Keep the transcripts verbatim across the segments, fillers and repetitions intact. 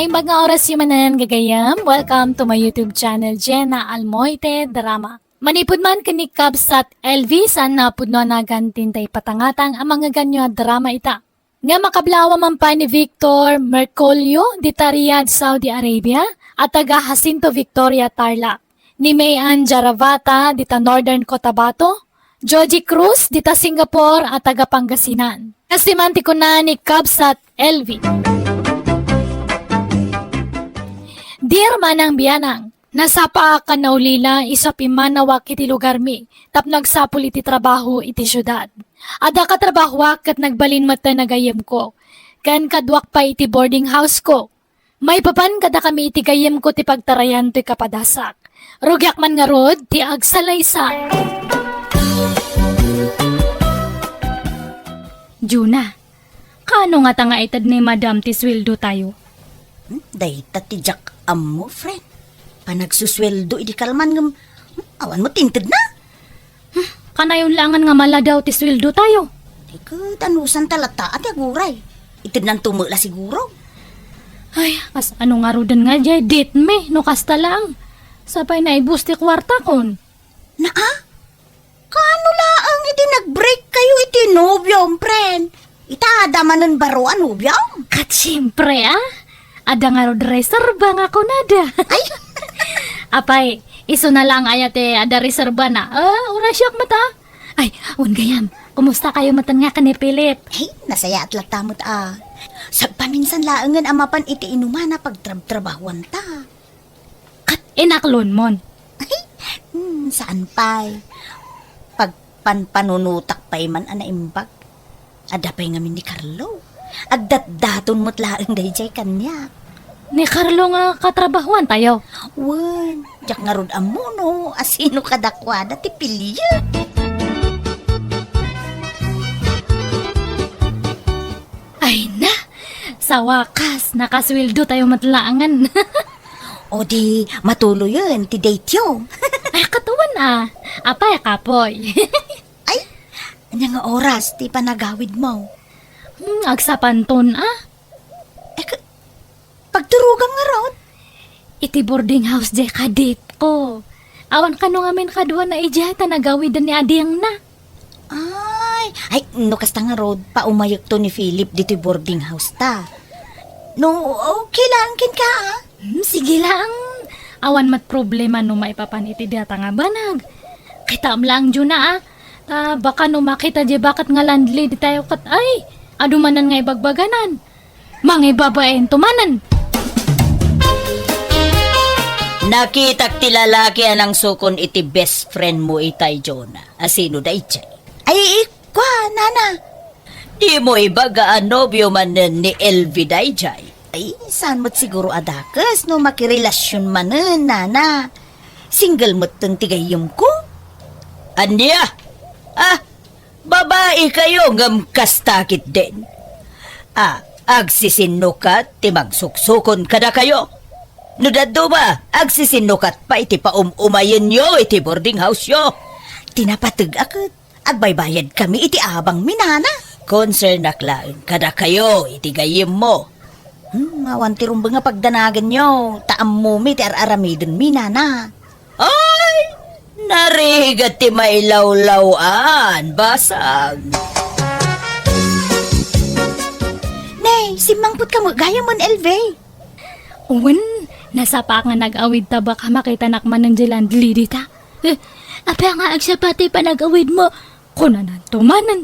Naimbag nga oras manen, gagayyem. Welcome to my YouTube channel, Jenna Almoite Drama. Manipud man ken ni Kabsat L V, saan a pudno a nagan ti intay patangatang a mangngeganyo a drama ita. Nga makablaaw man pay ni Victor Mercolio dita Riyadh, Saudi Arabia, a taga Jacinto Victoria, Tarlac. Ni May Ann Jaravata dita Northern Cotabato, Joji Cruz dita Singapore a taga Pangasinan. Kas ti man ti kuna ni Kabsat L V. Dear Manang Bianang, nasapaak a naulila isu a pimmanawak iti lugarmi tapno agsapul iti trabaho iti siudad. Adda katrabahoak ket nagbalin met ti gayyemko, ken kaduak pay iti boarding house ko. Maipapan kadakami iti gayyemko ti pagtarayan toy kapadasak. Rugiak man ngarud ti agsalaysay. Juna, kaano ngata nga ited ni Madam ti sueldo tayo? Hmm, dayta ti diak ammo, friend. Panagsusueldo idi kalman ngem, hmm, awan met ti intedna. Hmm, kanayon laengen nga maladaw ti sueldo tayo. Ay, ket anusanta latta a ti aguray. Itednanto met la siguro. Ay, kasano ngaruden nga diay date mi no kasta laeng? Sapay naibus ti kuartakon. Naa? Kaano laeng idi nag-break kayo iti nobiom, friend? Ita, adda manen baro a nobiom? Ket siempre, a? Adda ngarud reserba nga kunada. Ay! Apay, isuna laeng aya ti adda reserbana? Ah, uray siak met, a. Ay, wen gayam, kumusta kayo metten nga ken ni Philip? Ay, nasayaat latta met, a. Sagpaminsan laengen a mapan iti inuman a pagtrabtrabahuanta. Ket inaklonmon? Hmm, saan pay. Pagpanpanunotak pay man a naimbag. Adda pay ngamin ni Carlo. Agdatdaton met laeng daydiay kaniak. Ni Carlo nga katrabahoan tayo? Wen, diak ngarud ammo no asino kadakuada ti piliek. Ay na, sa wakas, nakasueldo tayo met laengen. O di, matuloyen ti date yo. Ay, katuan a. Apay, kapoy. Ay, ania nga oras ti panagawid mo? Hmm, agsapanton a. Eh, ka-, pagturogam ngarud? Iti boarding house diay ka-date ko. Awan kano ngamin kaduana idiay ta nagawiden ni adingna. Ay, ay, no kasta ngarud, paumayekto ni Philip ditoy boarding house ta. No, okay lang kenka, a? Hmm, sige lang. Awan met problema no maipapan iti data nga banag. Kitaem lang, Juna, a. Ta baka no makita diay baket nga landlady tayo ket, ay, adu manen nga ibagbaganan. Mangibabainto manen. Nakitak ti lalaki a nangsukon iti best friend mo itay, Jonah. Asino daydiay? Ay, ikua, nana. Dimo ibaga a nobio manen ni L V daydiay? Ay, saan met siguro a dakes no makirelasyon manen, nana. Single metten ti gayyemko. Ania? Ah, babae kayo ngem kasta ketdin. Ah, agsisinnukat ti magsuksukon kadakayo. No dadduma, agsisinnukat pay ti paum-umayenyo iti boarding house-yo. Ti napateg-ak ket agbaybayadkami iti abangmi, nana. Konsernak laeng kadakayo iti gayyemmo. Hmm, awan ti rumbeng a pagdanaganyo, ta ammomi ti ar-aramidenmi, nana. Ay, narigat ti mailawlaw-an, basag. Ne, simmangpet kamo gayam, L V. Wen, nasapa nga nag-awid ta baka makitanak manen diay landlady ta. Eh, apay nga agsapa ti panag-awidmo? Kunananto manen.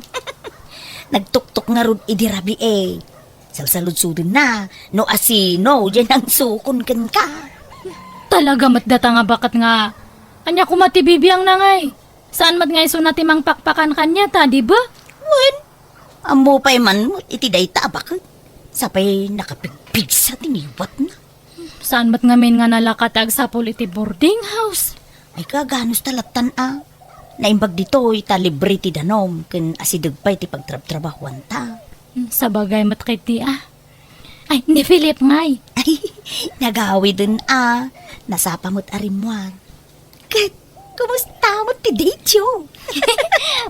Nagtuktok ngarud idi rabii. Salsaludsodenna no asino diay nangsukon kenka. Talaga met data nga baket nga, ania koma ti bibiangna ngay? Saan met nga isuna ti mangpakpakan kaniata, di ba? Wen, ammo pay man met iti dayta a baket. Sapay nakapigpigsa ti ngiwatna. Saan met ngamin nga nalaka ti agsapul iti boarding house? Ay, kaganos ta lattan a. Naimbag ditoy ta libre ti danum ken asideg pay ti pagtrabtrabahuanta. Hmm, sabagay met ketdi a. Ay, ni Philip ngay. Ay, nagawiden a. Nasapa met a rimmuar. Ket, kumusta met ti date-yo?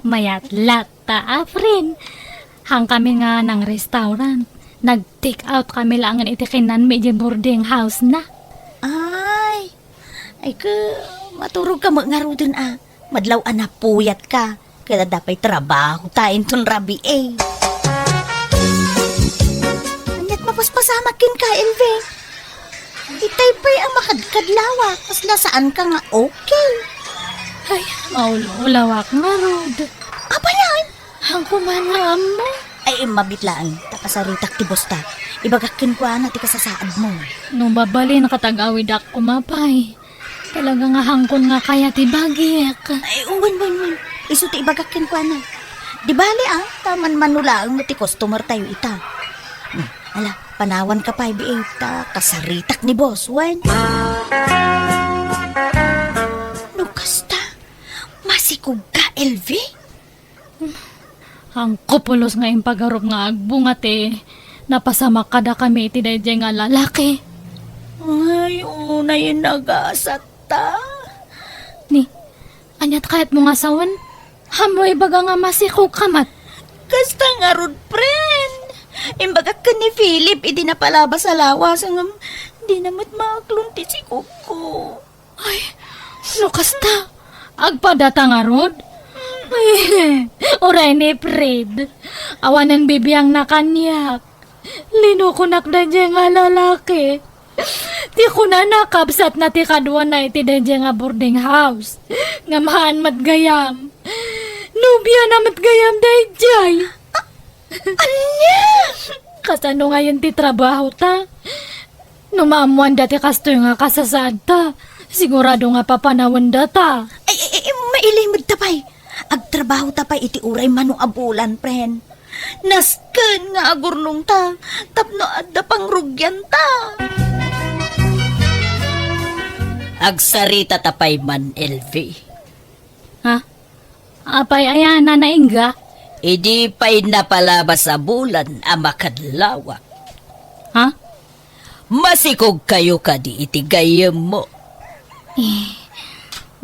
Mayat latta a, friend. Hangkami nga nang-restaurant. Nag-take out kami laengen iti kinanmi idiay boarding house na. Ay, ay ka, maturog ka met ngaruden a. Madlaw a napuyatka. Ket adda pay trabaho ta inton rabii. Aniat mapaspasamak kenka, Elvie? Itay pay a makadkadlawak, kasla saanka nga okay. Ay, maul-ulawak ngarud. Apay, ay? Haanko man nga ammo. Ay, immabit laeng, ta kasaritak ti boss ta. Ibagak kenkuana ti kasasaadmo. No mabalinka ta ag-awidak koma pay. Talaga nga haanko nga kayat ti bagik. Ay, wen, wen, wen. Isu ti ibagak kenkuana. Di bale, ah, ta manmano laeng ti customer tayo ita. Hmm, ala, panawanka pay, B A, ta kasaritak ni boss, wen. No kasta, masikog ka, Elvie? Haanko pulos nga impagarup nga agbunga ti napasamak kadakami iti daydiay nga lalaki. Ay, unay nagasat ta. Ni, aniat kayatmo nga sawen? Haanmo ibaga nga masikog ka met? Kasta ngarud, friend. Imbagak ken ni Philip idi napalabas a lawas, ngem dina met maaklon ti sikogko. Ay, no kasta, agpadata ngarud? Ay, uray ni Fred. Awanen bibiangna kaniak. Linukonak daydiay nga lalaki. Ti kunana, kabsatna ti kaduana iti daydiay nga boarding house. Ngem haan met gayam. Nobiana met gayam daydiay. Ania? Kasano ngayen ti trabaho ta? No maammoanda ti kastoy nga kasasaad ta, sigurado nga papanawenda ta. Ay, ay, ay, mailimed ta pay. Agtrabaho ta pay iti uray mano a bulan, friend. Nasken nga agurnong ta, tapno adda pangrugian ta. Agsarita ta pay man, Elvie. Ha? Apay aya, Nana Inga? Idi pay napalabas a bulan a makadlawak. Ha? Masikog kayo kadi iti gayyemmo. Eh,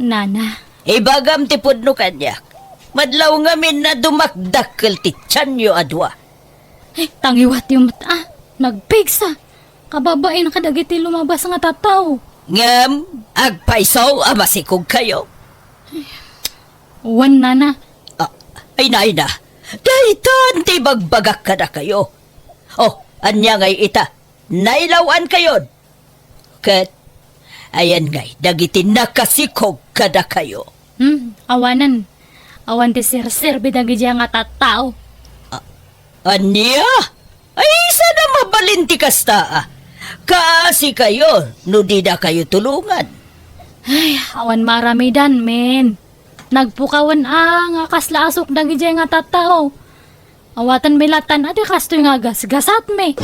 Nana. Ibagam ti pudno kaniak. Madlaw ngamin a dumakdakkel ti tianyo a dua. Eh, tangiwatyo met, ah. Nagpigsa. Kababain kadagiti lumabas nga tattao. Ngem, agpayso a masikog kayo. Wen, Nana. Ah, ay, nay na. Daytan ti bagbagak kadakayo. Oh, ania ngay ita? Nailaw-an kayon. Ket, ayan ngay, dagiti nakasikog kadakayo. Hmm, awanen. Awan ti serserbi dagiti nga tattao. A-, ania? Ay, saan a mabalin ti kasta, ah? Kaasi kayo no dida kayo tulungan. Ay, awan maaramidan, men. Nagpukawen a nga kasla asuk dagiti nga tattao. Awaten mi latan a ti kastoy nga gasgasatmi.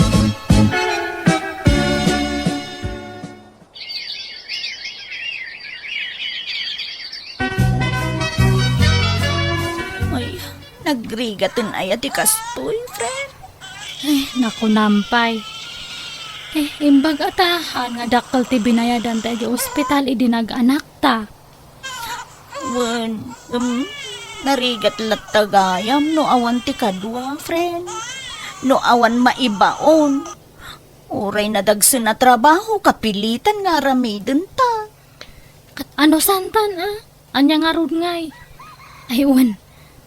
Ay, nagrigaten aya ti kastoy, friend? Ay, naku, nampay. Eh, imbag ata, haan nga dakkel ti binayadan ta iti ospital idi nag-anakta. Wen, em, narigat latta gayam no awan ti kadua, friend. No awan maibaon. Uray nadagsen a trabaho, kapilitan nga aramidenta. Ket ano santan, a? Ania ngarud ngay? Ay, wen.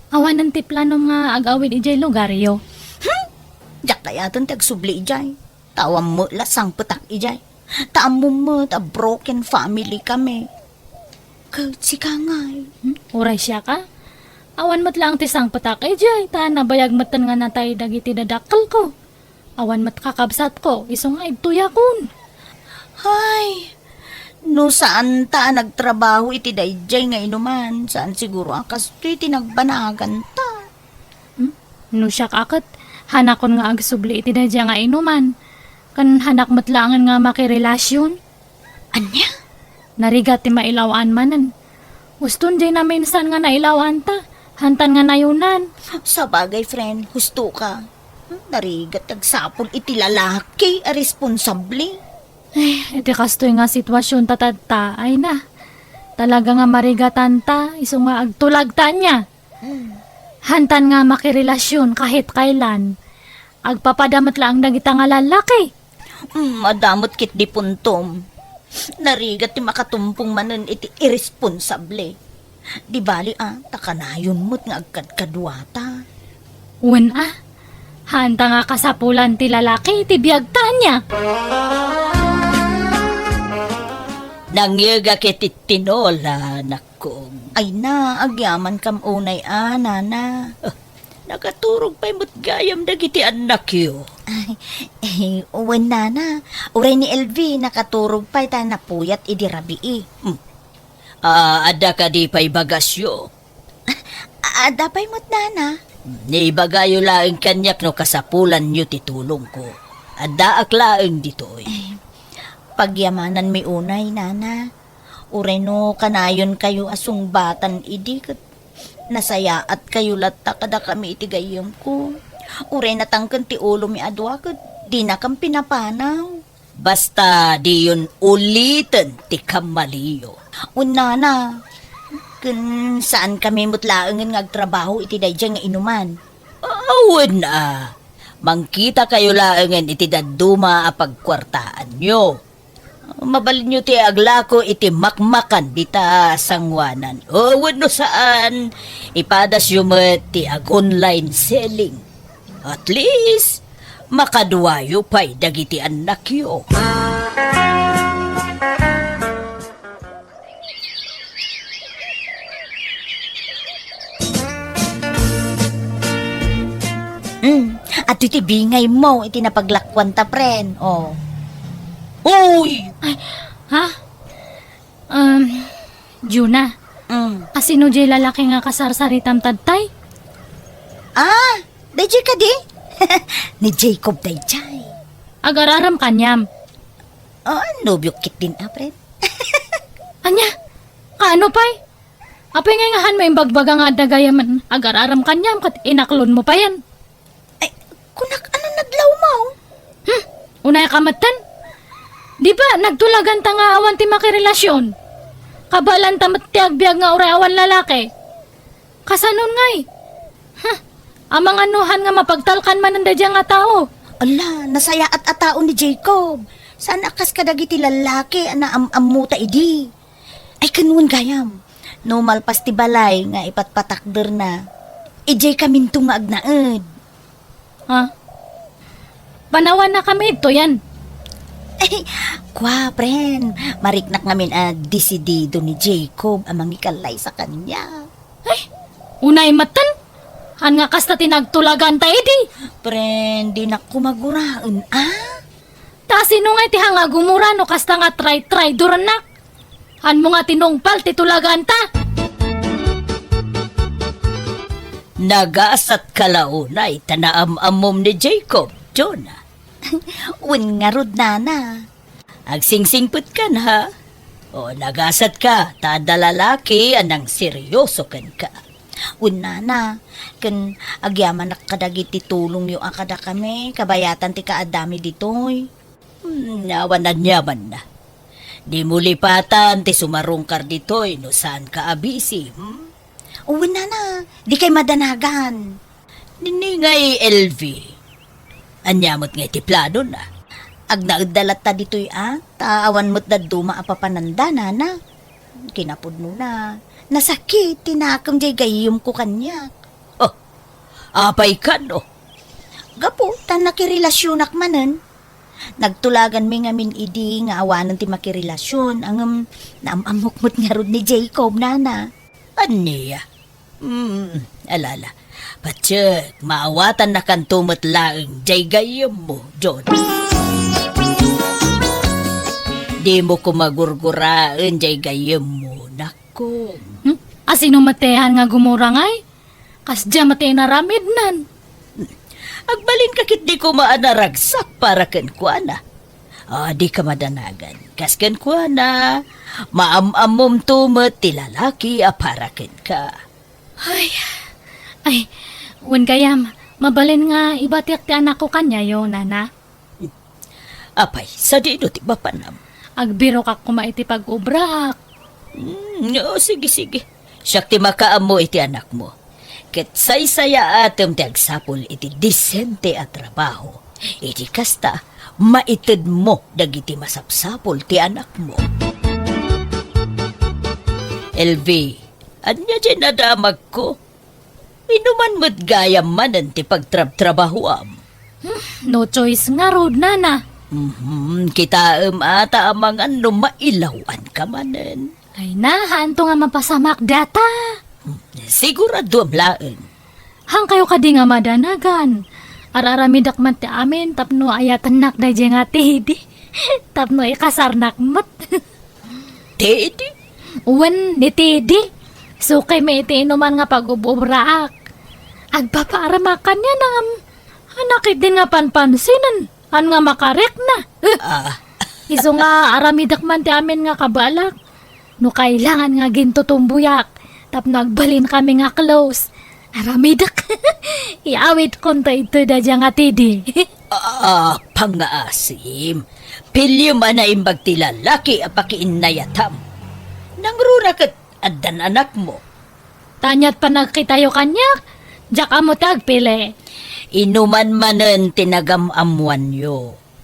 Awanen ti planom nga ag-awid idiay lugaryo? Hmm? Diak kayaten ti agsubli idiay. Ta awan met la sangpetak idiay. Ta ammom met a broken family kami. Ket sika ngay? Hmm? Uray siak a? Awan met laeng ti sangpetak idiay, ta nabayag metten nga natay dagiti dadakkelko. Awan met kakabsatko, isu nga idtoyakon. Ay, no saan ta a nagtrabaho iti daydiay nga inuman, saan siguro a kastoy ti nagbanaganta. Hmm? No siak a ket, hanakon nga agsubli iti daydiay nga inuman. Ken hanak met laengen nga makirelasyon. Ania? Narigat ti mailaw-an manen. Uston diay naminsan nga nailaw-anta, hantan nga nayunan. Sabagay, friend, husto ka. Narigat ti agsapul iti lalaki a responsable. Eh, iti kastoy nga sitwasyon ta tatta, ay na. Talaga nga marigatanta, isu nga agtulagta ania. Hmm. Hantan nga makirelasyon kahit kailan. Agpapada met laeng dagita nga lallaki. Mm, adda met ketdi puntom. Narigat ti makatumpong manen iti irresponsable. Di bali a, ta kanayon met nga agkadkaduata. Wen a, haanta nga kasapulan ti lalaki iti biagta ania. Nangyegak iti tinola, nakkong. Ay na, agyamankam unay a, nana. Ah, nakaturog pay met gayam dagiti annakyo. Ay, eh, wen, nana. Uray ni L V, nakaturog pay ta napuyat idi rabii. Hmm. Ah, adda kadi pay bagasyo? A-, adda pay met, nana. Ibagayo laeng kaniak no kasapulanyo ti tulongko. Addaak laeng ditoy. Eh, pagyamananmi unay, nana. Uray no kanayonkayo a sungbatan idi ket nasayaatkayo latta kadakami iti gayyemko. Uray natangken ti ulomi a dua ket dinakam pinapanaw. Basta diyon uliten ti kammaliyo. Wen, nana, ken saankami met laengen nga agtrabaho iti daydiay nga inuman. Awen a, mangkitakayo laengen iti dadduma a pagkuartaanyo. Mabalinyo ti aglako iti makmakan dita sangoanan. O, wenno saan, ipadasyo met ti ag-online selling. At least, makaduayo pay dagiti annakyo. Mm, adtoy ti bingaymo iti napaglakuanta, pren. Oh. Uy! Ay, ha? Um, Juna, Mm. asino jay lalaki nga kasarsaritam tadtay? Ah, dayjay kadi? Ni Jacob dayjay. Agar-aram kaniam. Ah, nobiok ketdin, a, pren. Ania? Kaano pay? Apay ngay nga hanmo imbagbaga nga adda gayamen agar-aram kaniam ket inaklonmo payen? Ay, kunak, ano nadlawmo? Hmm, unay ka metten? Di ba, nagtulaganta nga awan ti makirelasyon? Kabaelanta met ti agbiag nga uray awan lalaki. Kasanon ngay? Huh, amangan no han nga mapagtalkan manen daydiay nga tao. Ala, nasayaat a tao ni Jacob. Saan a kas kadagiti lallaki a naam-ammota idi. Ay, ken wen gayam, no malpas ti balay nga ipatpatakderna, idiay kaminto nga agnaed. Ha? Panawannakami idtoyen? Ay, kua, pren, mariknak ngamin a desidido ni Jacob a mangikallaysa kaniak. Ay, unay metten? Han nga kasta ti nagtulaganta idi? Pren, dinak koma guraen, a? Ta sino ngay ti han nga gumura no kasta nga tray-traidorannak? Hanmo nga tinungpal ti tulaganta? Nagasatka la unay ta naam-ammom ni Jacob, Jonah. Wen ngarud, nana. Agsingsingpetkan, ha? O, nagasatka, ta adda lalaki a nangseryoso kenka. Wen, nana, ken agyamanak kadagiti tulongyo a kadakami, kabayatan ti kaaddami ditoy. Hmm, awan aniamanna. Dimo lipatan ti sumarungkar ditoy no saanka a busy, hmm? Wen, nana, dikay madanagan. Nini ngay, L V. Ania met ngay ti planona? Agnaedda latta ditoy a, ta awan met dadduma a papananda, nana. Kinapudnona, nasakit ti nakem jay gayyemko kaniak. Oh, apay kano? Gapu ta nakirelasionak manen. Nagtulaganmi ngamin idi nga awanen ti makirelasion, ngem naam-ammok met ngarud ni Jacob, nana. Ania? Hmm, alala. Patiek, maawatannakanto met laeng jay gayyemmo, John. Dimo koma gurguraen jay gayyemmo, nakko. Hmm? Asino met ti han nga gumura ngay? Kasdiay met ti inaramidnan. Agbalinka ketdi koma a naragsak para kenkuana. A, dika madanagan. Kas kenkuana, maam-ammomto met ti lalaki a para kenka. Ay, ay, wen gayam, mabalin nga ibatiak ti anakko kaniayo, nana? Apay, sadino ti mapanam? Agbirokak koma iti pag-obraak. Hmm, o, sige, sige. Siak ti makaammo iti anakmo. Ket saysayaatem ti agsapul iti disente a trabaho. Iti kasta, maitedmo dagiti masapsapul ti anakmo. Elvi, ania diay nadamagko? Inuman met gayam manen ti pagtrabtrabahoam. Hmm, no choice ngarud, nana. Mhm, kitaem ata amangan no mailaw-anka manen. Ay na, haanto nga mapasamak data. Siguraduam laeng. Haankayo kadi nga madanagan? Ar-aramidek man ti amin tapno ayatennak daydiay nga Teddy. Tapno ikasarnak met. Teddy? Wen, ni Teddy. Sukaymi iti inuman nga pag-ub-ubraak. Agpapaaramak kaniana ngem, anak idin nga panpansinen. Haan nga makarikna. Ah. Isu nga aramidek man ti amin nga kabalak. No kailangan nga gintutumboyak, tapno agbalinkami nga close. Aramidek. Iawidkonto ditoy daydiay nga Teddy. Ah, pangngaasim. Piliem a naimbag ti lalaki a pakiinnayatam. Nangruna ket addan anakmo. Ta ania't panagkitayo kaniak, diak ammo ti agpili. Inuman manen ti nagam-ammoanyo.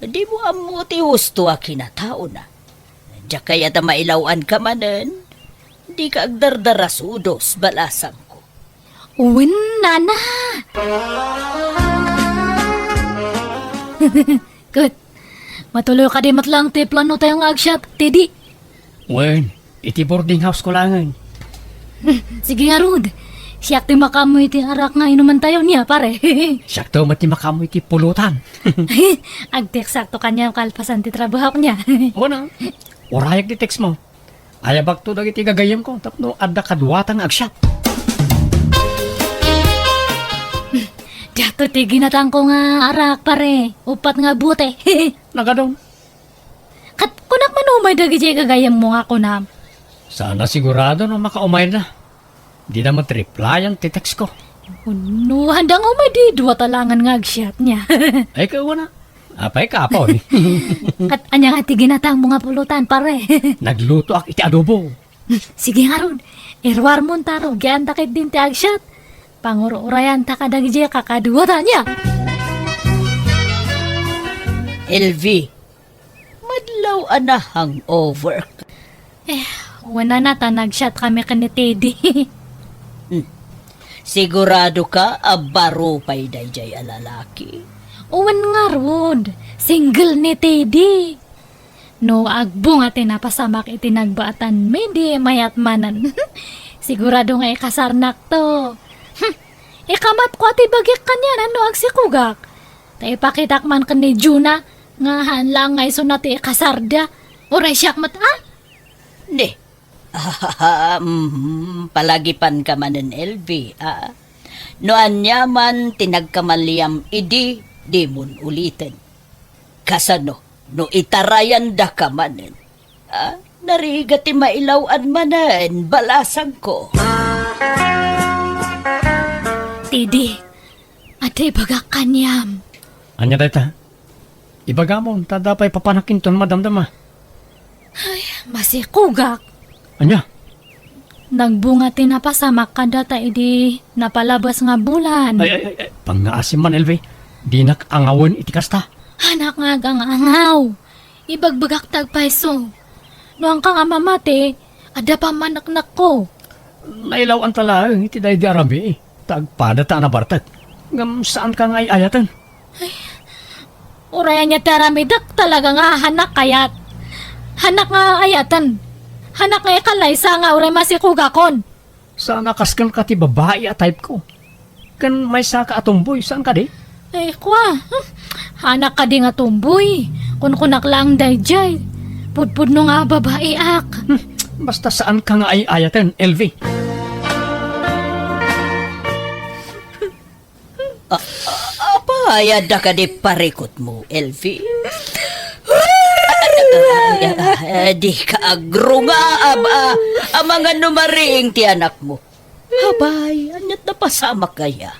Dimo ammo ti husto a kinataona. Diak kayat a mailaw-anka manen. Dika agdardarasudos, balasangko. Wen, nana. Ket, matuloy kadi met laeng ti planotayo nga agsiat, Teddy? Wen, iti boarding house ko laengen. Sige ngarud. Siak ti makaammo iti arak nga inumantayo, ania, pare? Siakto met ti makaammo iti pulutan. Agteksakto kaniam kalpasan ti trabahok, ania. Wen a. Urayak ti text mo. Ayabakto dagiti gagayyemko tapno adda kaduata nga agsiat. Diato ti ginatangko nga arak, pare. Uppat nga bote. Nagadon. Ket kunak man umay dagidiay gagayyemmo nga kunam. Saan a sigurado no makaumayda. Dida met replyan ti text ko. No, haanda nga umay, di dua ta laengen nga agsiat, ania. Ay, kawana. Apay, kapoy. Ket ania nga ti ginatangmo nga pulutan, pare? Naglutoak iti adobo. Sige ngarud, iruarmon ta rugianta ketdin ti agsiat. Pangur-urayanta kadagidiay kakaduata, ania. Elvi, madlaw a na-hangover. Eh, wen a, ta nagsiatkami ken ni Teddy. Hmm. Siguradoka a baro pay daydiay a lalaki? Wen ngarud, single ni Teddy. No agbunga ti napasamak iti nagbaatanmi, di mayat manen. Sigurado nga ikasarnakto. Hmm. Ikamatko a ti bagik kaniana no agsikogak. Ta ipakitak man ken ni Juna nga haan laeng nga isuna ti ikasarda. Uray siak met, a? Ni. Mhm, palagipanka manen, Elvi, a? No aniaman ti nagkamaliam idi, dimon uliten. Kasano no itarayandaka manen? A? Narigat ti mailaw-an manen, balasangko. Teddy, adda ibagak kaniam. Ania dayta? Ibagamon, ta adda pay papanakinton madamdama. Ay, masikogak. Ania? Nagbunga ti napasamak kadata idi napalabas nga bulan. Ay, ay, ay, ay, pangngaasim man, Elvi. Dinak angawen iti kasta. Haanak nga agangaw. Ibagbagak ti agpayso. No haanka nga mamati, adda pammaneknekko. Nailaw-anta laeng iti daydi a rabii. Ta agpada ta a nabartek. Ngem saanka nga ay-ayaten. Ay, uray ania ti aramidek, talaga nga haanak kayat. Haanak nga ayaten. Haanak nga ikalaysa nga uray masikogakon. Saan a kas kenka ti babai a type ko. Ken maysaka a tomboy, saan kadi? Ay, kua. Haanak kadi nga tomboy. Kunkunak laeng daydiay. Pudpudno nga babaiak. Hmm, basta saanka nga ay-ayaten, Elvi. A-, a-, apay, adda kadi parikutmo, Elvi? A-, a-, a-, a-, dika agrunga, aba, amangan no mariing ti anakmo. Abay, ania't napasamak aya?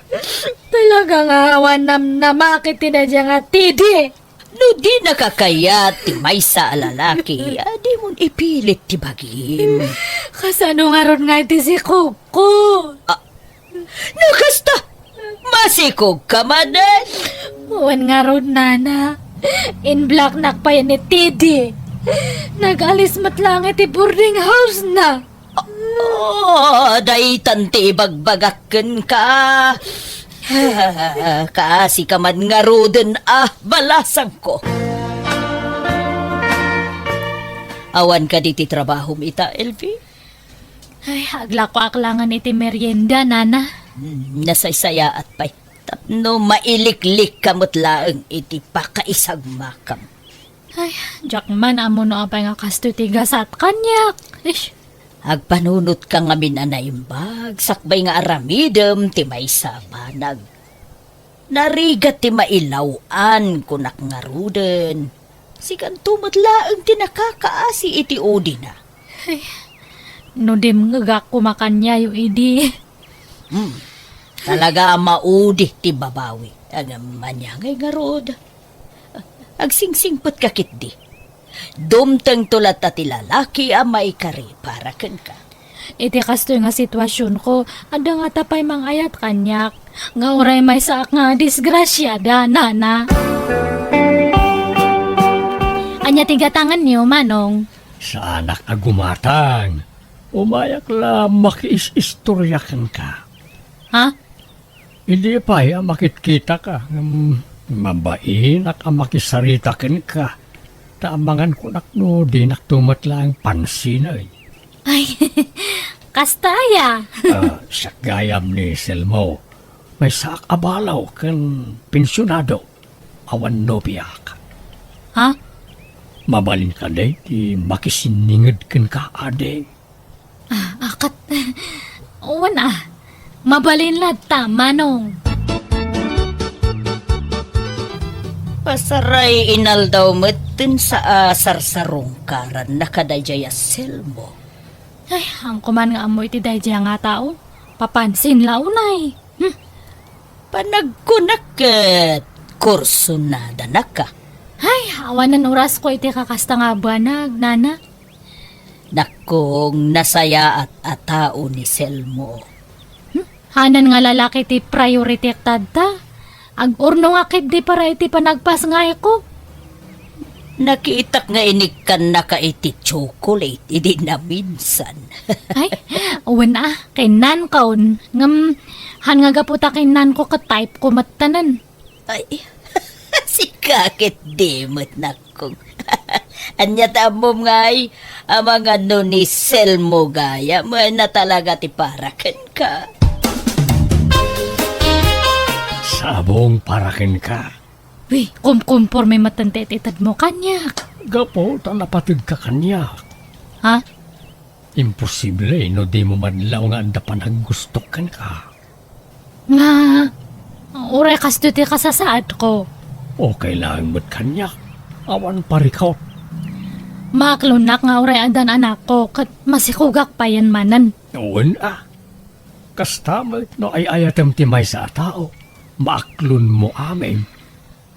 Talaga nga awan namnamak iti daydiay nga Teddy. No dinaka kayat ti maysa a lalaki, a, dimon ipilit ti bagim. Kasano ngarud nga iti sikogko? A, no Tikog ka man, eh. Wen ngarud, nana. In-blocknak pay ni Teddy. Nag-alis met laeng iti boarding house-na. Oh, daytan ti ibagbagak kenka. Kaasi ka man ngaruden a balasangko. Awan kadi ti trabahom ita, Elvie? Ay, aglakoak laengen iti merienda, nana. Hmm, nasaysayaat pay. Tapno mailiklik ka met laeng iti pakaisagmakam. Ay, diak man ammo no apay nga kastoy ti gasat kaniak. Ish. Agpanunot ka ngamin a naimbag, sakbay nga aramidem ti maysa a banag. Narigat ti mailaw-an, kunak ngaruden. Sikanto met laeng ti nakakaasi iti udina. Ay, no dimngegak koma kaniayo idi. Hmm. Talaga a maudi ti babawi. Ngem ania ngay ngarud? Agsingsingpet ka ketdi. Dumtengto latta ti lalaki a maikari para kenka. Iti kastoy nga situasionko, adda ngata pay mangayat kaniak, nga uray maysaak nga disgrasiada, nana. Ania ti gatangenyo, Manong? Saanak a gumatang. Umayak la makiis-istoria kenka. Ha? Idi pay a makitkitaka, ngem mabainak a makisarita kenka. Ta amangan kunak no dinakto met laeng pansinen. Ay, kasta aya. Ah, siak gayam ni Selmo. Maysaak a balaw ken pensionado. Awan nobiak. Ha? Mabalin kadi ti makisinninged kenka, ading? Ah, akat. Wen a. Mabalin latta, Manong. Pasaray inaldaw met ti sa-, a, sarsarungkaranna kadaydiay a Selmo. Ay, haanko man nga ammo iti daydiay nga tao. Papansin la unay. Hmm. Panagkunak ket kursunadanak a. Ay, awanen orasko iti kakasta nga banag, nana. Nakkong, nasayaat a tao ni Selmo. Hmm? Hanan nga lalaki ti priority tatta. Ag-urnongak ketdi para iti panagpasngayko. Nakitak nga inikkannaka iti chocolate idi naminsan. Ay, wen a, kinnankon. Ngem, han nga gapu ta kinnanko ket type ko mettanen. Ay, sika ketdi met, nakkong. Ania ti ammom ngay, amangan no ni Selmo gayam a talaga ti para kenka? Sabong para kenka. Uy, kumkumporme metten ti itedmo kaniak. Gapu ta napateg ka kaniak. Ha? Imposible no dimo madlaw nga adda panaggustok kenka. Nga, uray kastoy ti kasasaadko. Okay laeng met kaniak. Awan parikot. Maaklonak nga uray addan anakko, ket masikogak payen manen. Wen a. Kasta met no ay-ayatem ti maysa a tao, maaklonmo amin.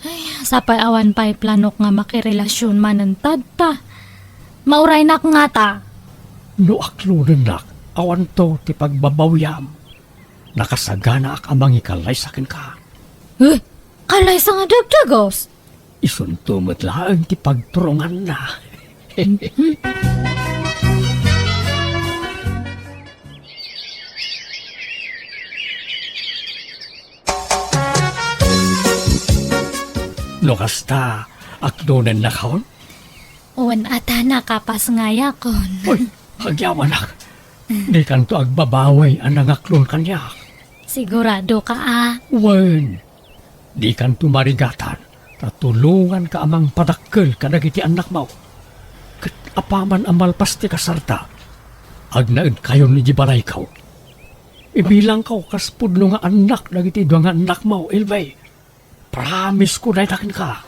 Ay, sapay awan pay planok nga makirelasyon manen tatta. Mauraynak ngata. No aklonennak, awanto ti pagbabawiam. Nakasaganaak a mangikalaysa kenka. Eh, kalaysa nga dagdagus? Isunto met laeng ti pagturonganna. No kasta, aklonennakon? Wen a ta, nakapasngayakon. Uy, agyawanak. Dikanto agbabawi a nangaklon kaniak. Sigurado ka a? Wen, dikanto marigatan, ta tulonganka a mangpadakkel kadagiti annakmo. Ket apaman a malpas ti kasarta, agnaedkayon idiay balayko. Ibilangko kas pudno nga annak dagiti dua nga annakmo, Elvie. Promise ko dayta kenka.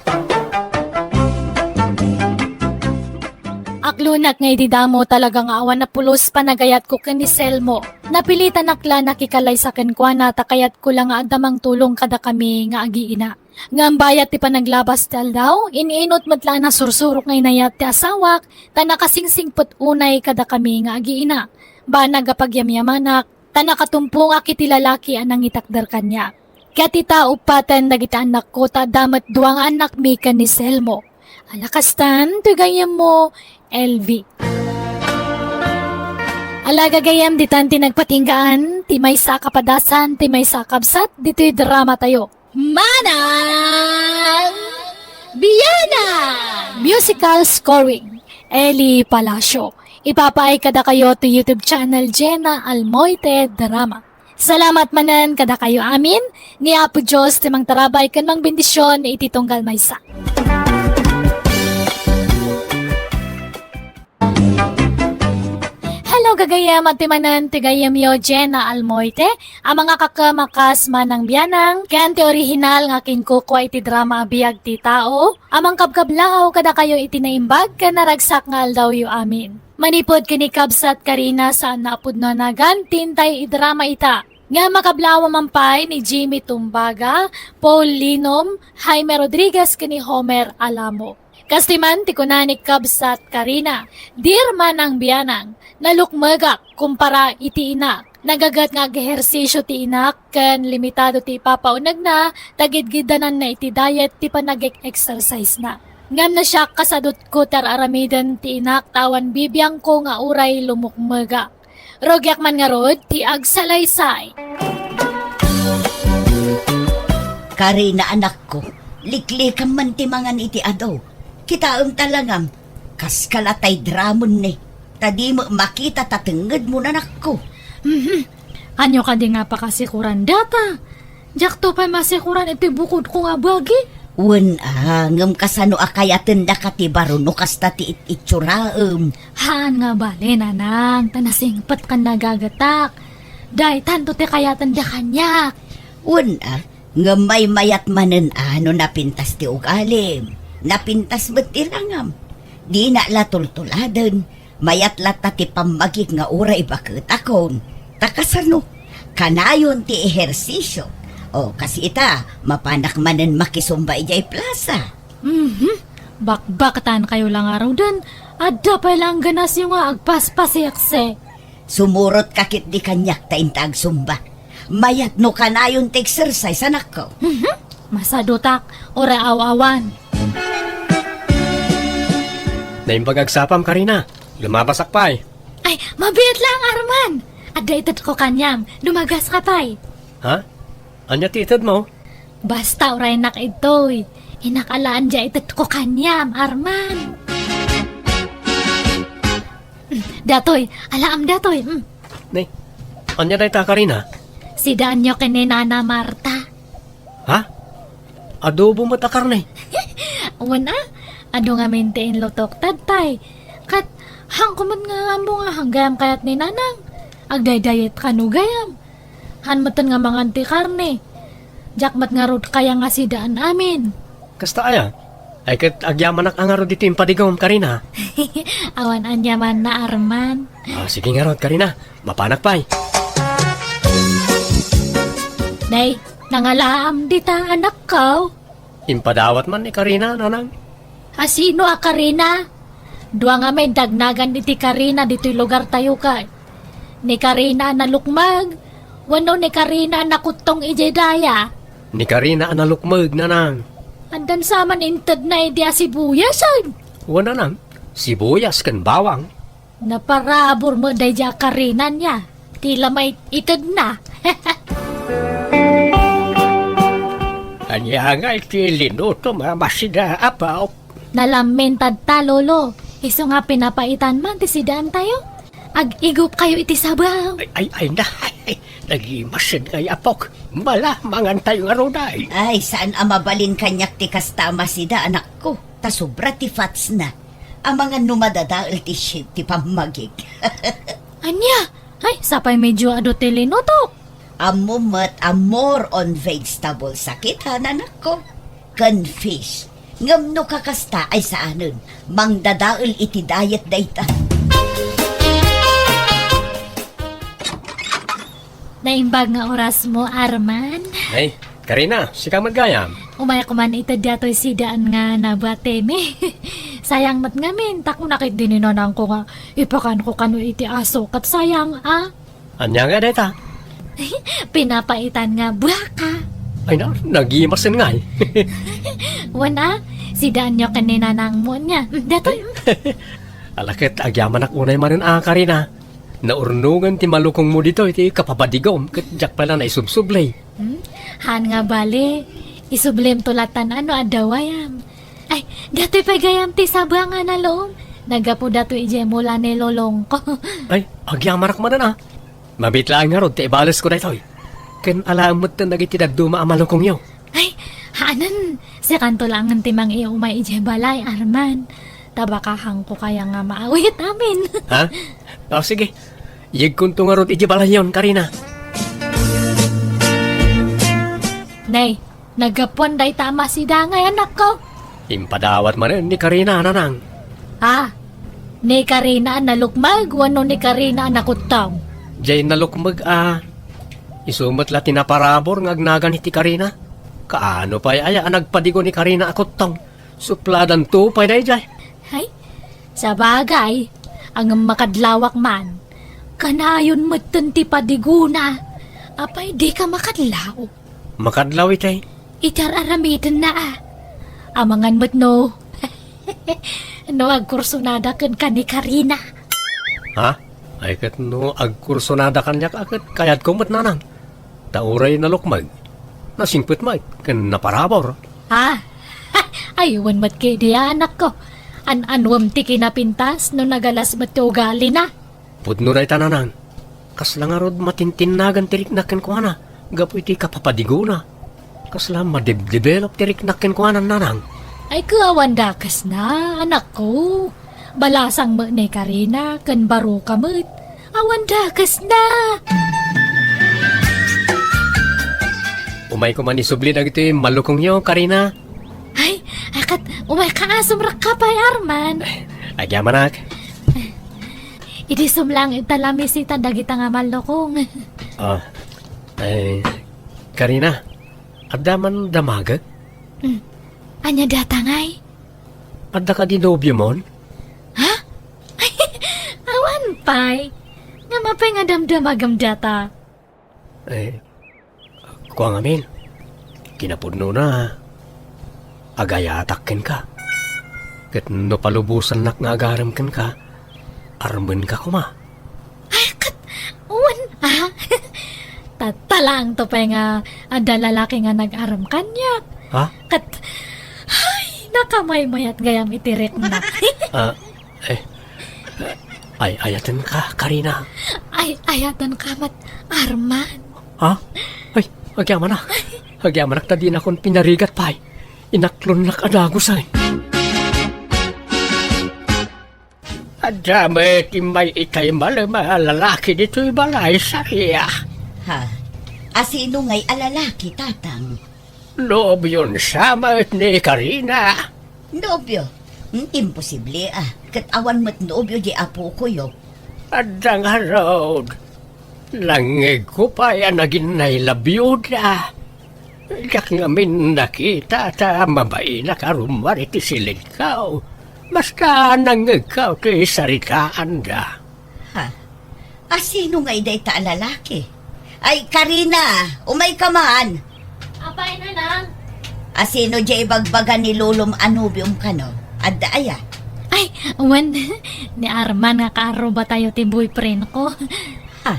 Aklonak nga idi damo talaga nga awan a pulos panagayatko ken ni Selmo. Napilitanak la nakikalaysa kenkuana ta kayatko la nga adda mangtulong kadakami nga agiina. Ngem bayat ti panaglabas ti aldaw, in-inut met la a nasursurok nga inayat ti asawak ta nakasingsingpet unay kadakami nga agiina. Banag a pagyamyamanak, ta nakatumpongak iti lalaki a nangitakder kaniak. Ket ita, uppaten dagiti annakko, ta adda met dua nga annakmi ken ni Selmo. Ala kastan, ti gayyemmo, L V. Ala gagayyem, ditan ti nagpatinggaan, ti maysa a kapadasan, ti maysa a kabsat, ditoy drama tayo. Manang Bianang! Musical scoring, Eli Palacio. Ipapaay kadakayo ti YouTube channel Jenna Almoite Drama. Salamat manen kadakayo amin, ni Apo Dios ti mangtarabay ken mangbendisyon iti tunggal maysa. Hello, gagayyem, adtoy manen ti gayyemyo, Jenna Almoite, a mangakakem a kas Manang Bianang, ken ti orihinal nga kinkukua iti drama a biag ti tao, a mangkabkablaaw kadakayo iti naimbag ken naragsak nga aldawyo amin. Manipud ken ni kabsat Karina, saan a pudno a nagan ti intay idrama ita. Nga makablaaw man pay ni Jimmy Tumbaga, Paul Linom, Jaime Rodriguez ken ni Homer Alamo. Kastoy man ti kuna ni kabsat Karina, "Dear Manang Bianang, nalukmegak kumpara iti inak. Nagaget nga ag-ehersisyo ti inak ken limitado ti ipapaunegna ta gidgidananna iti diet ti panag-exercise na. Ngem no siak, kasadutko ti ar-aramiden ti inak ta awan bibiangko nga uray lumukmegak. Rugiak man ngarud ti agsalaysay." Karina, anakko, liklikam man ti mangan iti adu. Kitaem ta langam, kas kalatay dramon ni, ta di met makita ta tengngedmo, anakko. Mhm. Ania kadi nga pakasikuran data? Diakto pay masikuran iti bukodko nga bagi. Wen a, ngem kasano a kayatenda ka ti baro no kasta ti it-ituraem? Haan nga bale, nanang, ta nasingpet ken nagagetak. Daytanto ti kayatenda kaniak. Wen a, ngem maymayat manen a no napintas ti ugalim, napintas met ti langam. Dina la tultuladen, mayat latta ti pammagik nga uray baketakon. Ta kasano? Kanayon ti ehersisyo. O, kas ita, mapanak manen makisumba idiay plasa. Mhm. Bakbaktankayo la ngaruden, adda pay la ganasyo nga agpaspasiksi. Sumurot ka ketdi kaniak ta inta agsumba. Mayat no kanayon ti exercise, anakko. Mhm. Masadutak, uray aw-awan. Naimbag agsapam, Karina. Lumabasak pay. Ay, mabiit lang, Arman. Adda itedko kaniam. Dumagas ka pay. Ha? Ania ti itedmo? Basta uraynak itoy. Inak a la ania itedko kaniam, Arman. Mm, datoy, alaam datoy. Mm. Ni, ania dayta, Karina? Sidaanyo ken ni Nana Marta. Ha? Adobo met a karne? Wen a, adu ngamin ti inlutok tatay. Ket, haanko met nga ammo nga gayam kayat ni Nanang. Agdaydiet kano gayam. Haan metten nga mangan ti karne. Diak met ngarud kaya nga sidaan amin. Kasta aya? Ay ket agyamanak a ngarud iti impadigom, Karina. Awan aniamanna, Arman. Ah, sige ngarud, Karina. Mapanak pay. Nay, nangalaam dita, anakko. Impadawat man ni Karina, nanang. A sino a Karina? Dua ngamin dagnagan iti Karina ditoy lugartayo kay. Ni Karina a nalukmeg, wenno ni Karina a nakuttong idiay daya? Ni Karina a nalukmeg, nanang. Addan sa man intedna idi a sibuyasen? Wen, nanang. Sibuyas ken bawang. Naparabur met daydiay a Karina nia. Ti la maitedna. Ania nga iti linutom a masida, Apo? Nalamin tatta, Lolo. Isu nga pinapaitan man ti sidaantayo. Ag-igupkayo iti sabaw. Ay, ay, ay, na. Ay, ay, nagimasid ngay, Apok. Mala, mangantayo ngarud ay. Ay, saan a mabalin kaniak ti kasta a masida, anakko. Ta sobra ti fatsna. Amangan no madadael ti shape ti pammagik. Ania? Ay, sapay medyo adu ti linutok. Ammo met a more on vegetables a kita, nanakko. Ken fish. Ngem no kakasta ay saanen, mangdadael iti diet dayta. Naimbag nga orasmo, Arman. Ay, Karina, sika met gayam. Umayko man ita diatoy sidaan nga nabuatemi. Sayang met ngamin, ta kuna ket di ni nanangko nga ipakanko kano iti aso, ket sayang, a. Ania nga dayta? Pinapaitan nga buaka. Ay na, nagimasen ngay. Wen a, sidaanyo ken ni nanangmo nia. Mm, datoy. Ala ket agyamanak unay manen a, Karina. Naurnongen ti malukongmo ditoy ti kapapadigom ket diak pay la naisubsubli. Hmm? Haan nga bale, isublimto latan no adda wayam. Ay, datoy pay gayam ti sabang a nalom. Naggapu datoy idiay mula ni lolongko. Ay, agyamanak manen a. Mabiit laeng ngarud ti ibalesko daytoy. Ken alaem metten dagiti dadduma a malukongyo. Ay, haanen, sikanto laengen ti mangiumay idiay balay, Arman. Ta baka haanko kaya nga maawit amin. Ha? O, sige. Yegkonto ngarud idiay balayyon, Karina. Nay, naggapuan dayta a masidangay, anakko. Impadawat manen ni Karina, nanang. Ah, ni Karina a nalukmeg wenno ni Karina a nakuttong? Jay nalukmeg a. Isu met la ti naparabur nga agnagan iti Karina. Kaano pay aya a nagpadigo ni Karina a kuttong? Supladanto pay dayjay. Hay, sabagay, ngem makadlawak man. Kanayon metten ti padigona. Apay, dika makadlaw? Makadlaw itay. Iti ar-aramidenna a. Amangan met no. No agkursonada kenka ni Karina. Ha? Ay ket no agkursonada kaniak a ket kayatko met, nanang. Ta uray nalukmeg, nasingpet met ken naparabur. Ah, ay, wen met ketdi, anakko. An-anuem ti kinapintas no nagalas met ti ugalina. Pudno dayta, nanang. Kasla ngarud matintinnagan ti riknak kenkuana gapu iti kapapadigona. Kasla madebdevelop ti riknak kenkuana, nanang. Ay, ket awan dakesna, anakko. Balasang met ni Karina ken baroka met. Awan dakesna. Umay koma ni subli dagiti malukongyo, Karina. Ay, akat, umay ka a sumrekka pay, Arman. Agyamanak. Idi sumlang ita lamisita dagita nga malukong. Ah, ay, Karina, adda man damagek? Hmm. Ania data ngay? Adda kadi nobio mon? Ha? Awan pay. Nga mapay nga damdamagem data. Eh, kua ngamin, kinapudnona, agayatak kenka. Ket no palubosannak nga agarem kenka, armenka koma. Ay, ket, wen, ah. Tatalangto pay nga adda lalaki nga nag-arem kaniak. Ha? Ket, ay, nakamaymayat gayam iti rikna. Ah, eh, ay, ayatenka, Karina. Ay, ayatenka met, Arman. Ha? Ay, agyamanak. Agyamanak ta dinakon pinarigat pay. Inaklonnak a dagus ay. Adda met immay itay malem a lalaki ditoy balay, Saria. Ha? Asino ngay a lalaki, Tatang? Nobion sa met ni Karina. Nobio? Hmm, imposible, ah. Ket awan met nobio di apokoyo. Adda ngarud. Nangngegko pay a naginnay la biuda. Diak ngamin nakita ta mabainak a rummuar iti silingko. Basta nangngegko ti saritaanda. Ha? Asino ngay dayta a lalaki? Ay, Karina, umayka man. Apay, nanang? Asino diay ibagbaga ni lolom a nobiom kano? Adda aya? Ay, wen, ni Arman nga kaarrubatayo ti boyfriend ko. Ha?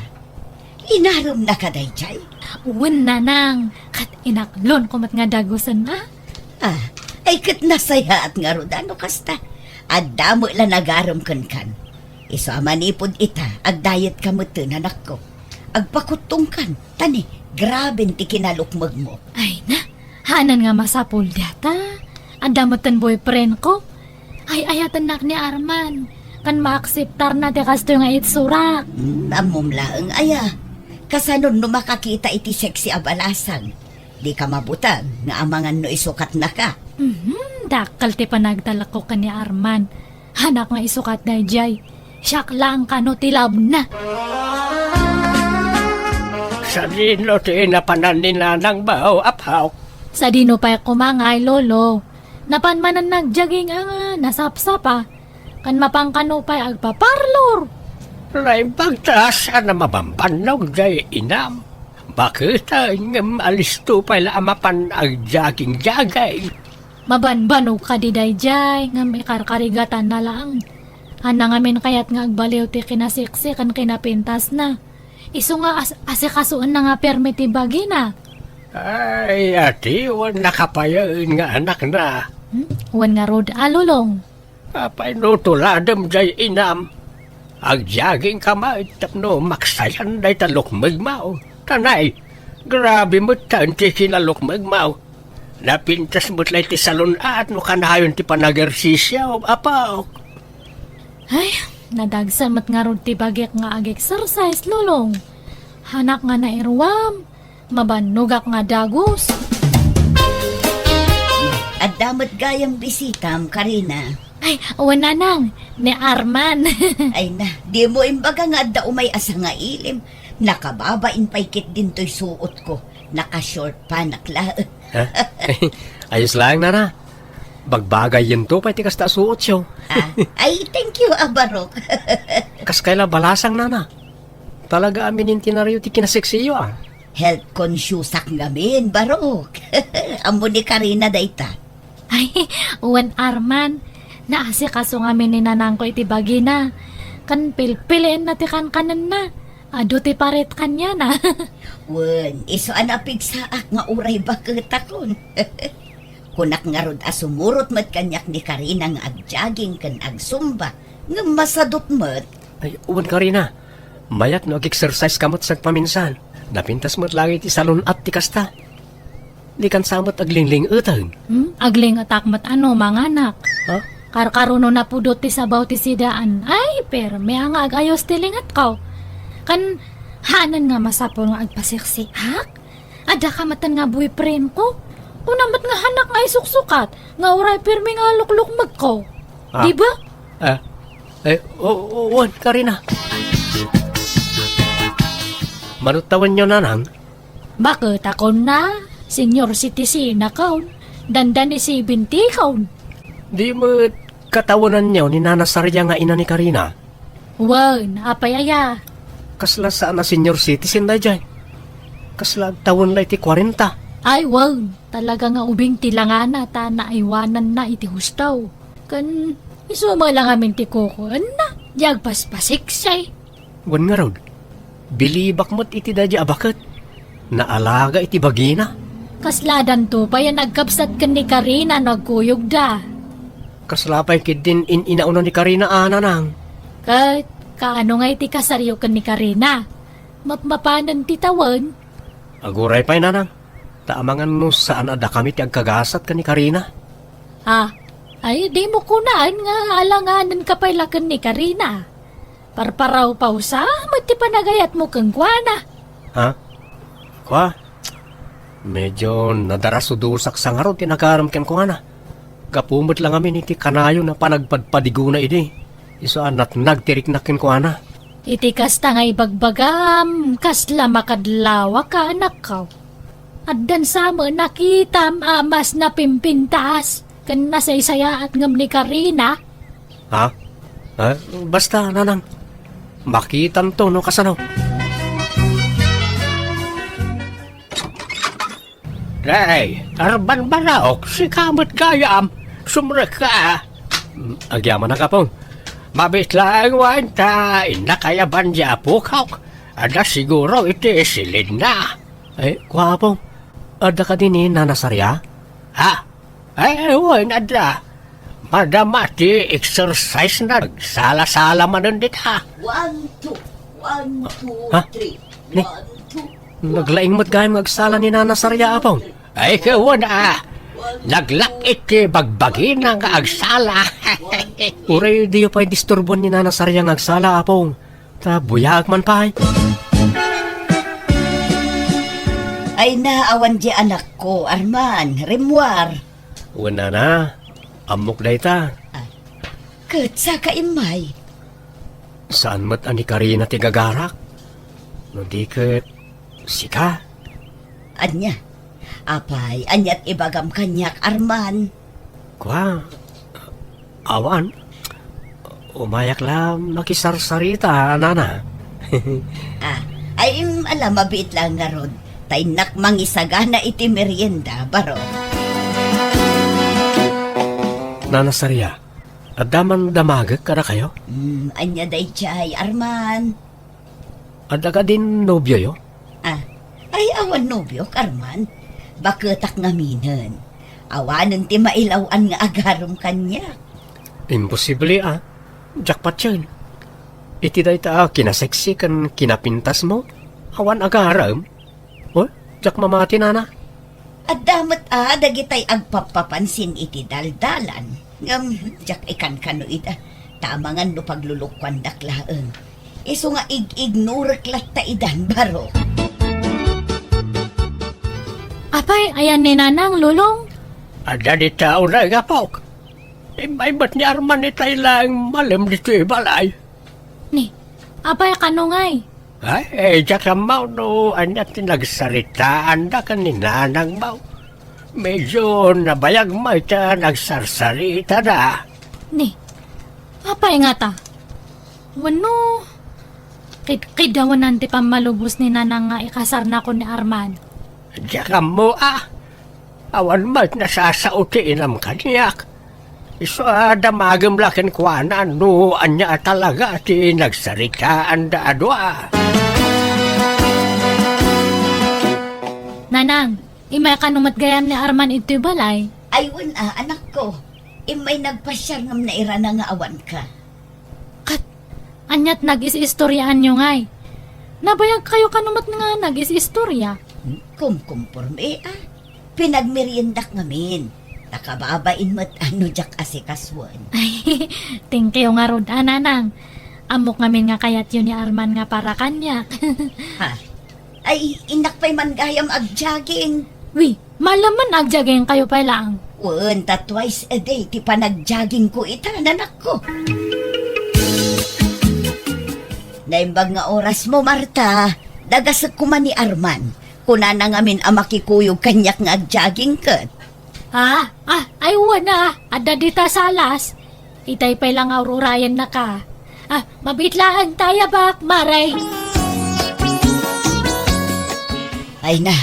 Inaremnaka daydiay? Wen, nanang, ket inaklonko met nga dagusen a. Ah, ay ket nasayaat ngarud a no kasta. Adda met la nagarem kenkan. Isu a manipud ita, agdayetka metten, anakko. Agpakuttongkan, ta ni, graben ti kinalukmegmo. Ay na, haanen nga masapul data. Adda metten boyfriend ko. Ay, ayatennak ni Arman. Kan maakseptarna ti kastoy nga itsurak. Hmm, ammom laeng aya. Kasano no makakita iti sexy a balasang? Dika mabuteng nga amangan no isukatnaka. Mhm, dakkel ti panagtalekko ken ni Arman. Haanak nga isukat daydiay. Siak laeng kano ti labna. Sadino ti napanan ni Nanang Bao, Apo? Sadino pay koma ngay, Lolo? Napan manen nagjogging a nga nasapsapa. Ken mapan kano pay agpaparlor. Naimbag ta saan a mabambannog diay inam. Baketen ngem alisto pay la a mapan agjogging-jogging. Mabanbanog kadi daydiay, ngem ikarkarigatanna laeng. Ania ngamin kayat nga agbaliw ti kinasiksi ken kinapintasna? Isu nga as-, asikasoenna nga permi ti bagina. Ay, ati, wen nakapayen nga anakna. Hmm? Wen ngarud a, Lolong. Apay no tuladem jay inam? Agjoggingka met tapno maksayan dayta lukmegmo. Tanay, grabe met ta ti kinalukmegmo. Napintas met la iti salun-at no kanayon ti panagersisio, apo. Ay, nadagsa met ngarud ti bagik nga ag-exercise, Lolong. Anak nga nairuam, mabannogak nga dagus. Adda met gayam bisitam, Karina. Ay, wen, Nanang, ni Arman. Ay na, dimo imbaga nga adda umay a sangailim. Nakababain pay ketdin toy suotko. Naka-short pants laeng. Ha? Ayos laeng, Nana. Bagbagayyento pay ti kasta a suotyo. Ah, ay, thank you, a Barok. Kas kayla balasang, Nana. Talaga a minintinaryo ti kinaseksiyo, ah. Health consciousak ngamin, Barok. Ammo ni Karina dayta. Ay, wen, Arman, naasikaso ngamin ni nanangko iti bagina. Ken pilpilienna ti kankanenna. Adu ti paret kaniana. Wen, isu a napigsaak nga uray baketakon. Kunak ngarud a sumurot met kaniak ni Karina nga agjogging ken agsumba, ngem masadut met. Ay, wen, Karina, mayat no ag-exercise ka met sagpaminsan. Napintas met laeng iti salun-at ti kasta. Dikan sa met aglingling-eten. Hmm? Aglingetak met ano, manganak. Ha? Karkaro no napudot ti sabaw ti sidaan. Ay, permi a nga agayos ti lingetko. Ken, hanen nga masapul nga agpasiksiak? Adda ka metten nga boyfriendko. Kuna met nga anak nga isuksukat, nga uray permi nga luklukmegko. Ah. Di ba? Ah. Eh, o, o, wen, Karina. Manut tawenyo, Nanang? Baket a kunana, senior citizen a kaon, dandani seventy kaon. Di met katawenanyo ni Nana Saria nga ina ni Karina? Wen, apay aya? Kasla saan a senior citizen daydiay. Kasla agtawen la iti kwarenta. Ay, wen, talaga nga ubing ti langana ta naaywananna iti husto. Ken isu met la ngamin ti kukuenna, di agpaspasiksi. Wen ngarud, bilibak met iti daydiay a baket. Naalaga iti bagina. Kasla adanto pay a nagkabsat ken ni Karina no agkuyogda. Kasla pay ketdin in-inauna ni Karina a, Nanang? Ket kaano nga iti kasaryo ken ni Karina? Mapmapanen ti tawen? Aguray pay, Nanang. Ta amangan no saan a dakami ti agkagasat ken ni Karina. Ah, ay, dimo kunaen nga alanganenka pay la ken ni Karina. Parparawpawsa met ti panagayatmo kenkuana. Ha? Kua? Medyo nadarasudosak sa ngarud ti nagaram kenkuana. Gapu met la ngamin iti kanayon a panagpadpadigona idi. Isu a natnag ti riknak kenkuana. Iti kasta nga ibagbagam, kasla makadlawak a anakko. Addan sa met nakitam a mas napimpintas ken nasaysayaat ngem ni Karina. Ha? Eh, basta, Nanang. Makitanto no kasano. Ay, Arman Barok, sika met gayam. Sumrekka. Mm, agyamanak, Apong. Mabiit laeng wen ta innakayaban di apok. Adda siguro iti silidna. Eh, kua, Apong. Adda kadi ni Nana Saria? Ha? Ay, wen, adda. Madama ti exercise na. Agsala-sala manen dita. One, two. One, two, Ha? Three. Ni? One, two. Naglaing met gayam nga agsala ni Nana Saria, Apong. Ay, kawan, ah. Naglak iti bagbagina nga agsala. Uray diyo pay disturbuan ni Nana Saria nga agsala, Apong. Ta buyaak man pay. Ay na, awan di anakko, Arman, rimmuar. Wen, Nana, ammok dayta. Ah, ket saka immay. Saan met a ni Karina ti gagarak? No di ket sika? Ania? Apay, aniat ibagam kaniak, Arman? Kua, awan. Umayak la makisarsarita, Nana. Ah, Ay, mm, ala, mabiit laeng ngarud. Ta innak mangisagana iti merienda, baro. Nana Saria, adda man damagek kadakayo? Hmm, ania daydiay, Arman? Adda kadin nobioyo? Ah, ay, awan nobiok, Arman. Baketak ngaminen. Awanen ti mailaw-an nga agarem kaniak. Imposible, a. Diak patien. Iti dayta a kinaseksi ken kinapintasmo, awan agarem? O, diak mamati, nana. Adda met a dagitay agpappapansin iti daldalan. Ngem, diak ikankano ida. Ta amangan no paglulukuandak laeng. Isu nga ig-ignorek latta idan, baro. Apay, ayan ni Nanang, Lolong? Adda dita unay nga apok. Immay met ni Arman itay laeng malem ditoy balay. Ni, apay kano ngay? Ay, eh, diak ammo no ania ti nagsaritaanda ken ni Nanang mo. Medyo nabayag met ta nagsarsaritada. Ni, apay ngata? Wenno, kidkidawanan ti pammalubos ni Nanang nga ikasarna ken ni Arman? Diak ammo, a. Awan met nasasao ti inam kaniak. Isu a damagem la kenkuana no ania a talaga ti nagsaritaanda a dua. Nanang, immay kano met gayam ni Arman idtoy balay? Ay, wen a, anakko. Immay nagpasiar ngem nairana nga awanka. Ket, aniat nagis-istoriaanyo ngay? Nabayagkayo kano met nga nagis-istoria? Kumkumporme, a. Pinagmeriendak ngamin. Ta kababain met a no diak asikasuen. Ay, thank you ngarud, a, Nanang. Ammok ngamin nga kayatyo ni Arman nga para kaniak. Ha? Ay, innak pay man gayam agjogging. Wi, malem man agjogging kayo pay laeng. Wen, ta twice a day ti panagjoggingko ita, nanakko. Naimbag nga orasmo, Marta. Dagasek koma ni Arman. Kunana ngamin a makikuyog kaniak nga agjogging ket. Ah, ah, ay, wen a, adda dita salas. Itay pay la nga ur-urayennaka. Ah, mabiit laeng ta, yabak, maray. Ay na,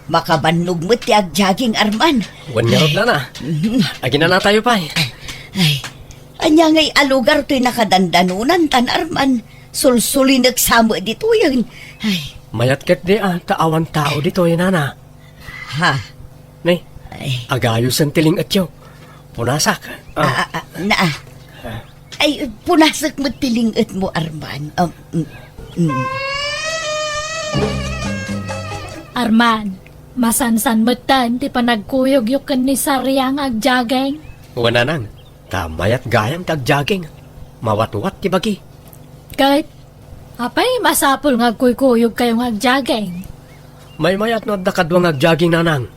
makabannog met ti agjogging, Arman. Wen ngarud, nana. Mhm. Aginanatayo pay. Ay, ania ngay a lugar toy nakadandanonantan, Arman? Sulsulinek sa met ditoyen. Ay. Mayat ketdi a, ta awan tao ditoy, nana. Ha? Ni, ay, agayosen ti ling-etyo. Punasak. Ah. Ah, ah, ah, na, ah. Ah. Ay, punasek met ti ling-etmo, Arman. Um, mm, mm. Arman, masansan metten ti panagkuyogyo ken ni Saria nga agjogging? Wen, nanang. Ta mayat gayam ti agjogging. Mawatwat ti bagi. Ket, apay masapul nga agkuykuyogkayo nga agjogging? Maymayat no adda kadua nga agjogging, nanang.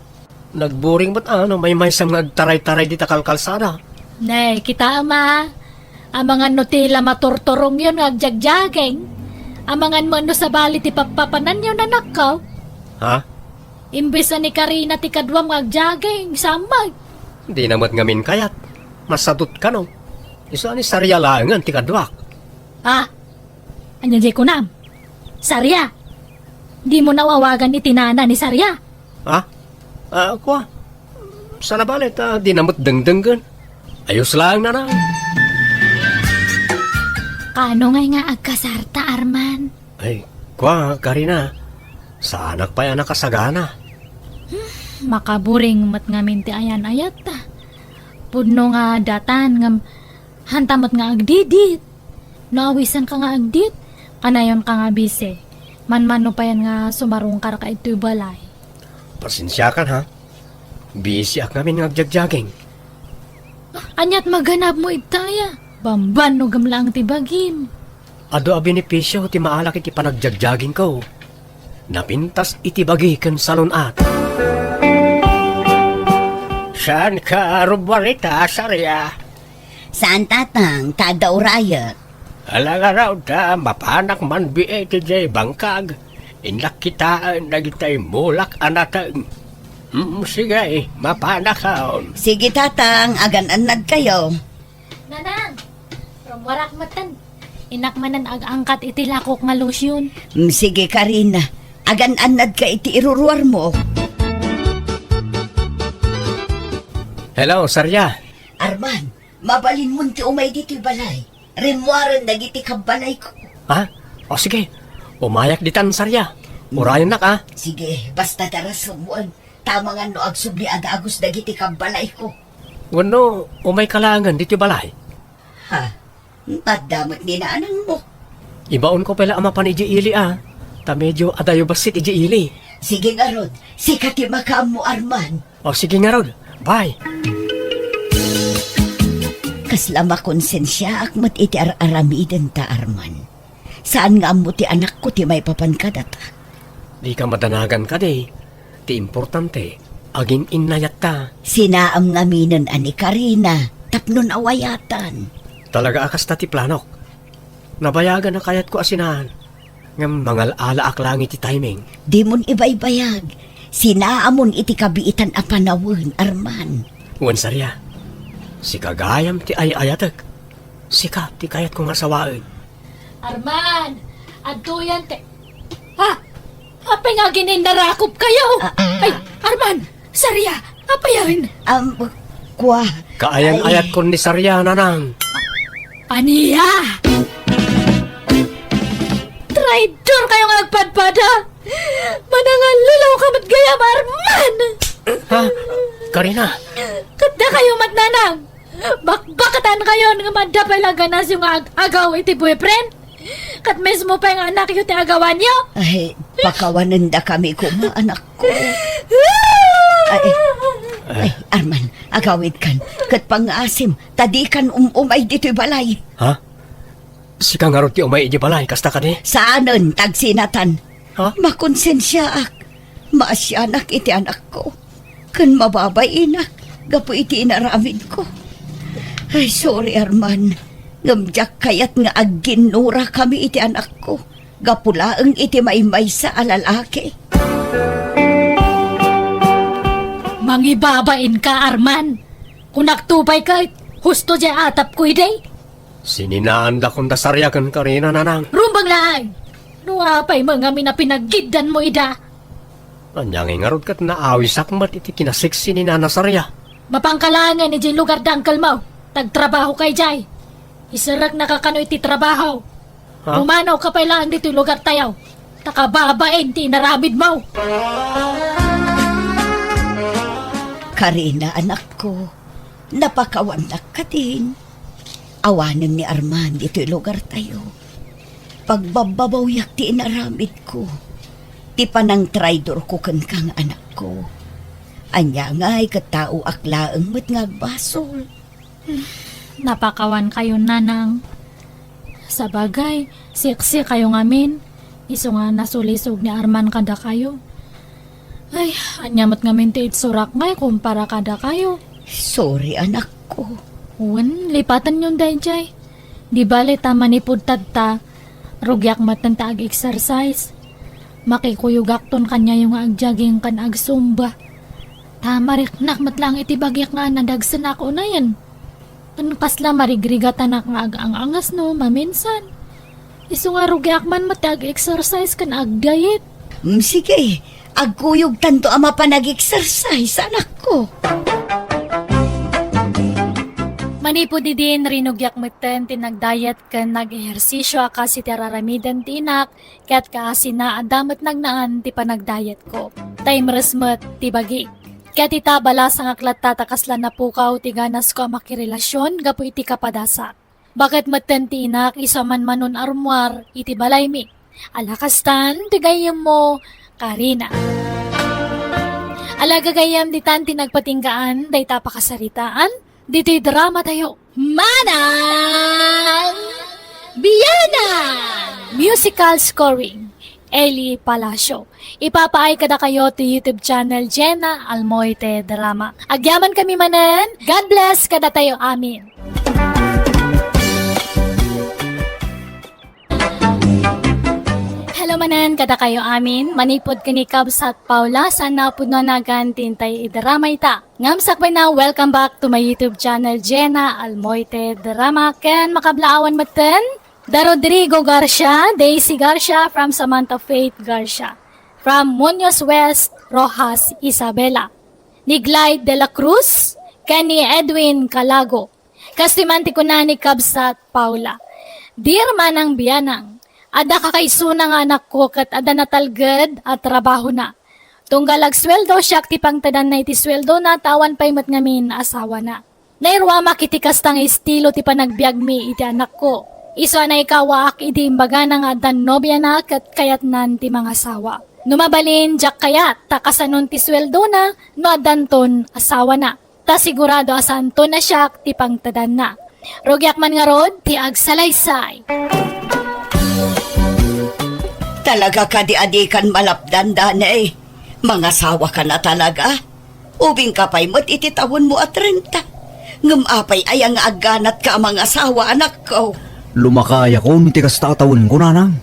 Nagburing met a no maymaysam nga agtaraytaray dita kalkalsada. Ne, kitaem a. Amangan no ti la maturturongyon nga agjogging. Amangan met no sabali ti pappapananyo, nanakko. Ha? Imbes a ni Karina ti kaduam nga agjogging, sammag. Dina met ngamin kayat. Masadut kano. Isu a ni Saria laengen ti kaduak. Ah? Ania diay kunam? Saria? Dimo awagan iti nana ni Saria? Ah? Ah, kua? Sana bale ta dina met dengdenggen. Ayos laeng, nana. Kano ngay nga agkasarta, Arman? Ay, kua, Karina, saanak pay a nakasagana. Hmm, makaburing met ngamin ti ayan-ayat. Pudno nga datan ngem hanta met nga agdidit. No awisenka nga agdit, kanayonka nga bisi. Manmano payen nga sumarungkarka itoy balay. Pasensiakan, ha? Bisiak ngamin nga agjogging. Aniat maganabmo ita aya? Bambannog laeng ti bagim. Adu a benepisio ti maalak iti panagjoggingko. Napintas iti bagi ken salun-at. Saanka rubuarita, Saria? Saan, tatang, ta adda urayek. Ala ngarud ta mapanak man bii iti diay bangkag. Innak kitaen dagitay mulak a nateng. Mm, sige, mapanakon. Sige, tatang, agan-annadkayo. Nanang, rummuarak metten. Innak manen ag-angkat iti lakok nga lotion. Mm, sige, Karina. Agan-annadka iti iruruarmo. Hello, Saria. Arman, mabalinmon ti umay ditoy balay. Rimmuaren dagiti kabbalayko. Ha? O sige, umayak ditan, Saria. Urayennak, a. Sige, basta darasem wen. Tamangan no agsubli a dagus dagiti kabbalayko. Wenno, umayka laengen ditoy balay? Ha? Adda met ni nanangmo. Ibaonko pay la a mapan idiay ili, a. Ta medio adayo bassit idiay ili. Sige ngarud, sika ti makaammo, Arman. O, sige ngarud. Bye. Kasla makonsensiaak met iti ar-aramidenta, Arman. Saan nga ammo ti anakko ti maipapan kadata. Dika madanagan kadi. Ti importante, agin-innayatta. Sinaam ngaminen a ni Karina tapno nawayatan. Talaga a kasta ti planok. Nabayagan a kayatko a sinaan. Ngem mangal-alaak laeng iti timing. Dimon ibaybayag. Sinaamon iti kabiitan a panawen, Arman. Wen, Saria, sika gayam ti ay-ayatek. Sika ti kayatko nga asawaen. Arman, adtoyan ti, ha? Apay nga agin-innarakopkayo? Ah, ah. Ay, Arman, Saria, apayen? Am, kua. Kaayan-ayatkon ni Saria, nanang. Ania? Traidorkayo nga agpadpada! Manangalulawka met gayam, Arman! Ha? Karina? Ket dakayo met, nanang! Bakbakatankayon nga adda pay la ganasyo nga ag-agaw iti boyfriend? Ket mismo pay nga anakyo ti agawanyo? Ay, pakawanendakami koma, anakko. Ay, ay, Arman, agawidkan. Ket pangngaasim, ta dikan um-umay ditoy balay. Ha? Sika ngarud ti umay idiay balay, kasta kadi? Saanen, tagsinatan. Ha? Makonsensiaak. Maasianak iti anakko. Ken mababainak gapu iti inaramidko. Ay, sorry, Arman. Ngem diak kayat nga agginnurakami iti anakko. Gapu laeng iti maymaysa a lalaki. Mangibabainka, Arman. Kunakto pay ket, husto diay atapko idi. Sininaanda konda Saria ken Karina, nanang. Rumbeng laeng! No apay met ngamin a pinaggiddanmo ida? Ania ngay ngarud ket naawisak met iti kinasiksi ni Nana Saria? Mapanka laengen idiay lugar da uncle mo. Tagtrabahoka idiay. Iserreknaka kano iti trabaho. Ha? Pumanawka pay laeng ditoy lugartayo. Ta kababain ti inaramidmo. Karina, anakko, napakawannak kadin. Awanen ni Arman ditoy lugartayo. Pagbabbabawiak ti inaramidko. Ti panangtraidorko kenka nga anakko. Ania ngay ket taoak laeng met nga agbasol. Napakawankayo, nanang. Sabagay, siksi kayo ngamin. Isu nga nasulisog ni Arman kadakayo. Ay, ania met ngamin ti itsurak ngay kumpara kadakayo. Sorry, anakko. Wen, lipatenyon daydiay. Di bale ta manipud tatta, rugiak metten ta ag-exercise. Makikuyogakton kaniayo nga agjogging ken agsumba. Ta mariknak met laeng iti bagik nga nadagsenak unayen. Ken kasla marigrigatanak nga agang-angasno maminsan. Isu nga rugiak man met ti ag-exercise ken agdiet. Mm, sige, agkuyogtanto a mapan ag-exercise, anakko. Manipud idin, rinugiak metten ti nagdiet ken nag-ehersisio a kas iti ar-aramiden ti inak, ket kaasina, adda met nagnaan ti panagdietko. Ta imres met ti bagik. Ket ita, balasangak latta ta kasla napukaw ti ganasko a makirelasion gapu iti kapadasak. Baket metten ti inak isu a manmanon a rummuar iti balaymi. Ala kastan ti gayyemmo, Karina. Ala gagayyem, ditan ti nagpatinggaan dayta a pakasaritaan ditoy dramatayo. Manang Bianan! Musical scoring, Eli Palacio. Ipapaay kadakayo ti YouTube channel Jenna Almoite Drama. Agyamankami manen. God bless kadatayo amin. Hello manen kadakayo amin. Manipud ken ni Kabsat Paula, saan a pudno a nagan ti intay idrama ita. Ngem sakbayna, welcome back to my YouTube channel, Jenna Almoite Drama. Ken makablaawan metten, Da Rodrigo Garcia, Daisy Garcia, from Samantha Faith Garcia, from Muñoz West, Roxas, Isabela, ni Glide de la Cruz, ken ni Edwin Calago. Kastoy man ti kuna ni Kabsat Paula, Dear Manang Bianang, adda kakaisuna nga anakko ket adda natalged a trabahona. Tunggal agsueldo, siak ti pangtedanna iti sueldona ta awan pay met ngamin asawana. Nairuamak iti kasta nga estilo ti panagbiagmi iti anakko. Isu a naikawaak idi imbagana nga addan nobiana ket kayatnan ti mangasawa. No mabalin, diak kayat ta kasanon ti sueldona no addanton asawana. Ta sigurado a saanton a siak ti pangtedanna. Rugiak man ngarud ti agsalaysay. Talaga kadi a dikan malapdan, Danay? Mangasawa ka na talaga? Ubing ka pay met iti tawenmo a trenta. Ngem apay aya nga agganatka a mangasawa, anakko? Lumakayakon iti kasta a tawenko, nanang.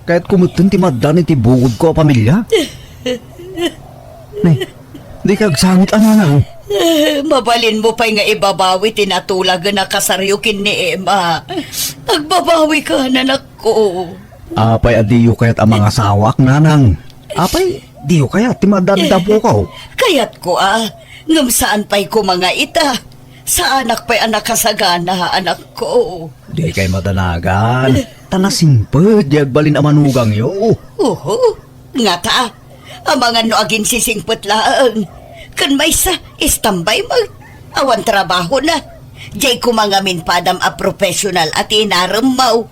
Kayatko metten ti maaddan iti bukodko a pamilia. Ne, dika agsangit a, nanang. Eh, mabalinmo pay nga ibabawi ti natulagen a kasaryo ken ni Emma. Agbabawika, anakko. Apay a diyo kayat a mangasawaak, nanang? Apay, diyo kayat ti maaddan iti apokaw? Kayatko a, ngem saan pay koma nga ita. Saanak pay a nakasagana, anakko. Dikay madanagan. Ta nasingpet diay agbalin a manugangyo. Oho, ngata, amangan no aginsisingpet laeng. Ken maysa, istambay met. Awan trabahona. Diay koma ngamin padam a professional a ti inaremmo.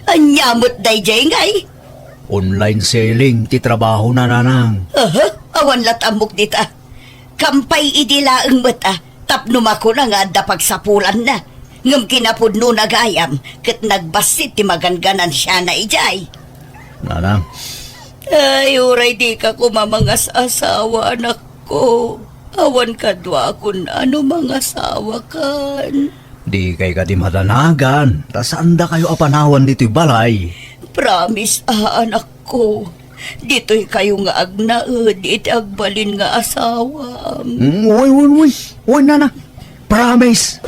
Ania met daydiay ngay? Online selling ti trabahona, nanang. Aha, awan lat ammok dita. Kampay idi laeng met a, tapno makuna nga adda pagsapulanna. Ngem kinapudnona gayam, ket nagbassit ti maganganansiana idiay. Nanang. Ay, uray dika koma mangas-asawa, anakko. Awan kaduakon a no mangasawakan. Dikay kadi madanagan, ta saandakayo a panawan ditoy balay. Promise a, anakko. Ditoy kayo nga agnaed iti agbalin nga asawam. Mm, uy, uy, uy. Uy, nana. Promise.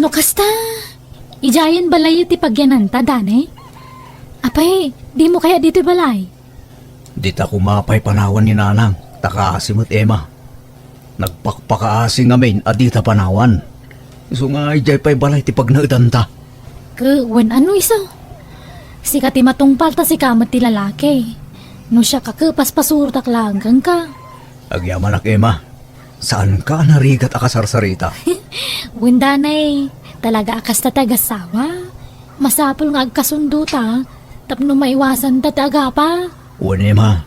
No kasta, idiayen balayyo ti pagyananta, Danay? Apay, dimo kaya ditoy balay? Dita koma pay panawan ni Nanang, ta kaasi met Emma. Nagpakpakaasi ngamin a dita panawan. Isu nga idiay pay balay ti pagnaedanta. Ke, wen ano isu? Sika ti matungpal ta sika met ti lalaki. No siak a ke, paspasurotak laeng kenka. Agyamanak, Emma. Saanka a narigat a kasarsarita? Wen, Danay, talaga a kasta ti agassawa. Masapul nga agkasundota tapno maiwasanta ti agapa. Wen, Emma,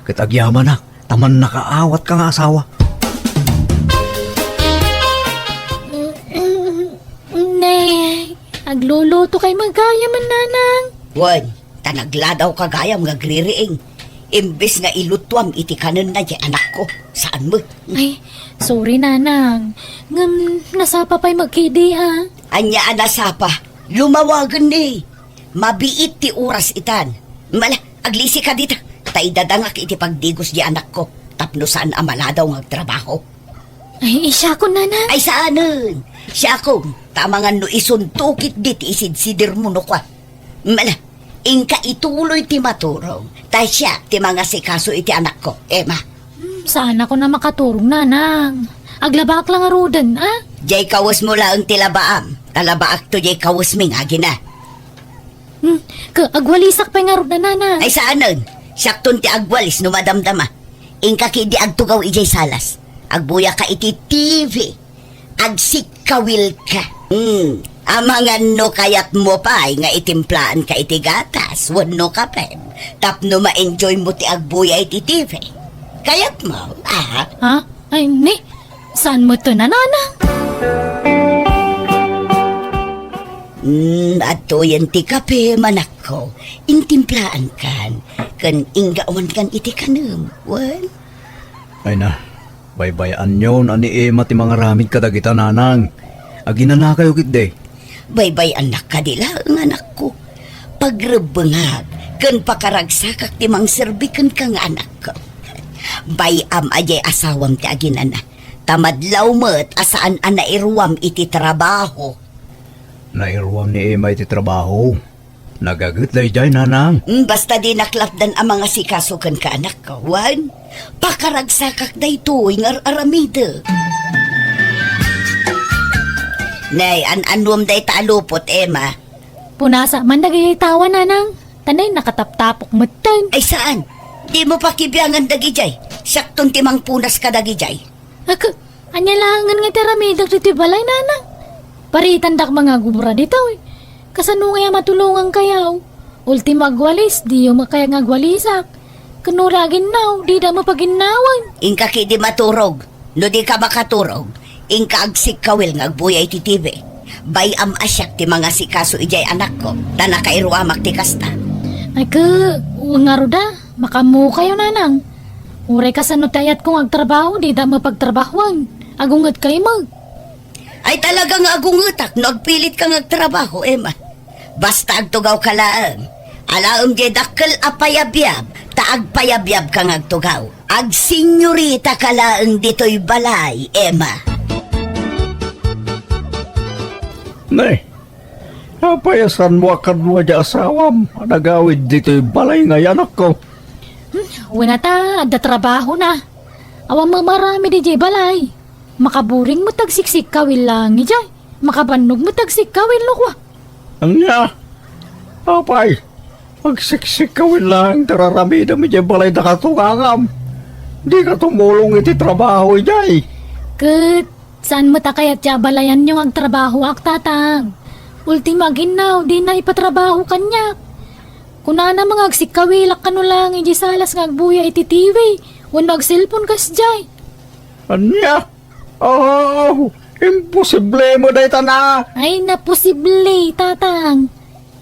ket agyamanak ta mannakaawatka nga asawa. Ne, aglulutokay met gayam, Nanang. Wen, ta nagladawka gayam nga agririing. Imbes nga ilutuam iti kanenna diay anakko, saan met. Ay, sorry, Nanang. Ngem nasapa pay met ketdi, ha? Ania a nasapa? Lumawagen ni. Mabiit ti oras itan. Mala, aglisika dita. Ta idadangak iti pagdigos diay anakko tapno saan a maladaw nga agtrabaho. Ay, siakon, Nanang. Ay, saanen. Siakon, ta amangan no isunto ketdi ti isidsidirmo no kua. Mala, inka ituloy ti maturong, ta siak ti mangasikaso iti anakko, Emma. Hmm, saanakon a makaturong, Nanang. Aglabaak la ngaruden, a? Diay kawesmo laeng ti labaam, ta labaakto diay kawesmi nga agina. Hmm, ke, agwalisak pay ngarud, Nanang. Ay, saanen. Siakton ti agwalis no madamdama. Inka ketdi agtugaw idiay salas. Agbuyaka iti T V. Agsikkawilka. Hmm. Amangan no kayatmo pay nga itimplaanka iti gatas wenno kapem tapno ma-enjoymo ti agbuya iti T V. Kayatmo, a? Ha? Ay, ni, saan met, Nanang? Hmm, adtoyen ti kape, manakko. Intimplaankan, ken inggawankan iti kanem, wen? Ay na, baybay-anyon a ni Emma ti mangaramid kadagita, Nanang. Aginanakayo ketdi. Baybay-annak kadi laeng, anakko. Pagrebbengak, ken pakaragsakak ti mangserbi kenka nga anakko. Bay-am a diay asawam ti aginana, ta madlaw met a saan a nairuam iti trabaho. Nairuam ni Emma iti trabaho. Nagaget daydiay, nanang. Mm, basta dinak lapdan a mangasikaso kenka, anakko. Wen, pakaragsakak daytoy nga ar-aramidek. Nay, an-annuem dayta a lupot, Emma. Punasa man dagiti tawa, nanang. Ta nay, nakataptapok metten. Ay, saan? Dimo pakibiangan dagidiay. Siakton ti mangpunas kadagidiay. Ak-, ania laengen nga ti aramidek ditoy balay, nanang? Paritandak mangagubra ditoy. Kasano ngay a matulongankayo? Ultimo agwalis, diyo met kayat nga agwalisak. Ken uray aginnaw, dida mapaginnawan. Inka ketdi maturog. No dika makaturog, inka agsikkawil nga agbuya iti T V. Bay-am a siak ti mangasikaso idiay anakko, ta nakairuamak ti kasta. Ay, ke, wen ngarud a, makaammokayo, nanang. Uray kasano ti ayatko nga agtrabaho, dida mapagtrabahoan. Agungetkayo met. Ay, talaga nga agungetak no agpilitka nga agtrabaho, Emma. Basta agtugawka laeng. Alaem diay dakkel a payabyab, ta agpayabyabka nga agtugaw. Agsenyoritaka laeng ditoy balay, Emma. Ne, apay a saanmo a kadua diay asawam a nagawid ditoy balay nga, anakko? Hmm, wen a ta, adda trabahona. Awan met maaramid idiay balay. Makaburing met agsiksikkawil laeng idiay. Makabannog met agsikkawil no kua. Ania? Apay, agsiksikkawil laeng ti ar-aramidem idiay balay da katugangam. Dika tumulong iti trabaho idiay. Ket saan met a kayat ti abalayanyo nga agtrabahoak, tatang? Ultimo aginnaw, dina ipatrabaho kaniak. Kunana nga agsikkawilak kano laeng idiay salas nga agbuya iti T V wenno agselpon kasdiay. Ania? Oh, imposible met dayta na. Ay, naposible, tatang.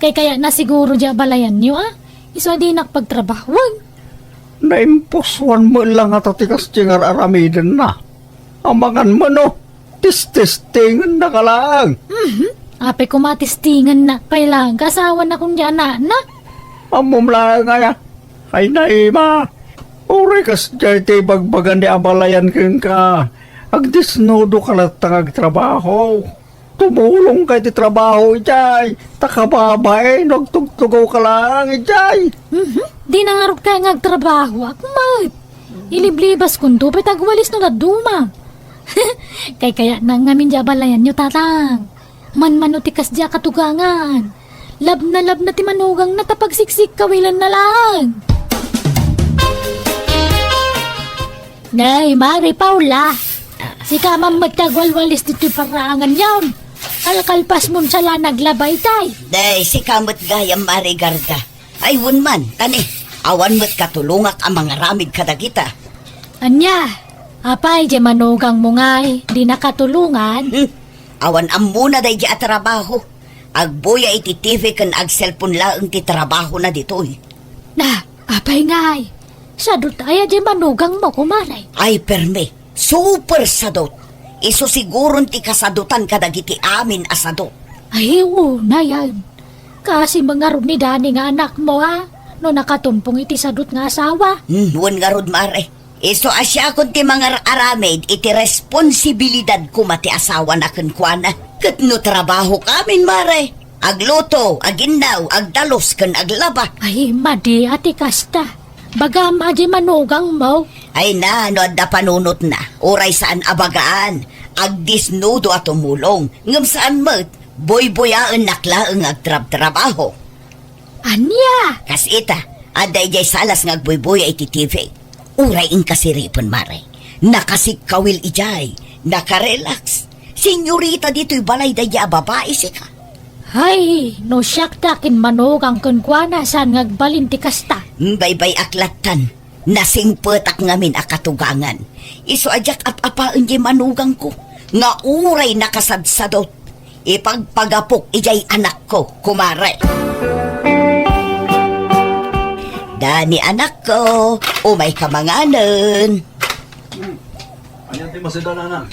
Kaykayatna siguro diay abalayanyo, a? Isu a dinak pagtrabahoen. Naimposuan met la ngata ti kasdiay nga ar-aramidenna. Amangan met no, testestengennaka laeng. Mhm. Apay koma testingennak pay laeng nga asawanakon diay anakna? Ammom laeng aya. Ay, Naima, uray kasdiay ti ibagbaga ni abalayan kenka, agdesnudoka latta nga agtrabaho. Tumulongka iti trabaho idiay, ta kababain no agtugtugawka laeng idiay. Mhm. Dina ngarud kayat nga agtrabahoak met. Iliblibaskonto pay ta agwalis no dadduma. Kaykayatna ngamin diay abalayanyo, tatang. Manmano ti kasdiay a katugangan. Labnalabna ti manugangna ta pagsiksikkawilenna laeng. Nay, Mari Paula, sika man met ti agwalwalis ditoy paraanganyon. Kalkalpasmon sa la naglaba itay. Nay, sika met gayam, Mari Garda. Ay, wen man, ta ne, awan met katulongak a mangaramid kadagita. Ania? Apay, diay manugangmo ngay, dina katulongan? Hmm, awan ammona daydiay a trabaho. Agbuya iti T V ken agselpon laeng ti trabahona ditoy. Na, apay ngay? Sadot aya diay manugangmo, kumare? Ay, permi. Super sadot. Isu siguron ti kasadotan kadagiti amin a sadot. Ay, unay, a. Kaasi met ngarud ni Dani nga anakmo, a, no nakatumpong iti sadot nga asawa. Hmm, wen ngarud, Mare. Isu a siakon ti mangar-aramid iti responsibilidad koma ti asawana kenkuana. Ket no trabahokamin, Mare, agluto, aginnaw, agdalus, ken aglaba. Ay, madi a ti kasta. Bagam a diay manugangmo. Ay na, no adda panunotna, uray saan a bagaan, agdesnudo a tumulong, ngem saan met, buybuyaennak laeng nga agtrabtrabaho. Ania? Kas ita, adda idiay salas nga agbuybuya iti T V. Uray inkasiripen, Mare. Nakasikkawil idiay, nakarelax. Senyorita ditoy balay daydiay a babai, sika. Hay, no siak ti akinmanugang kenkuana saan nga agbalin ti kasta. Mm, baybay-ak lattan. Nasingpetak ngamin a katugangan. Isu a diak ap-apaen diay manugangko nga uray nakasadsadot. Ipagpagapok idiay anakko, kumare. Dani, anakko, umayka manganen. Ania ti maseda, nanang?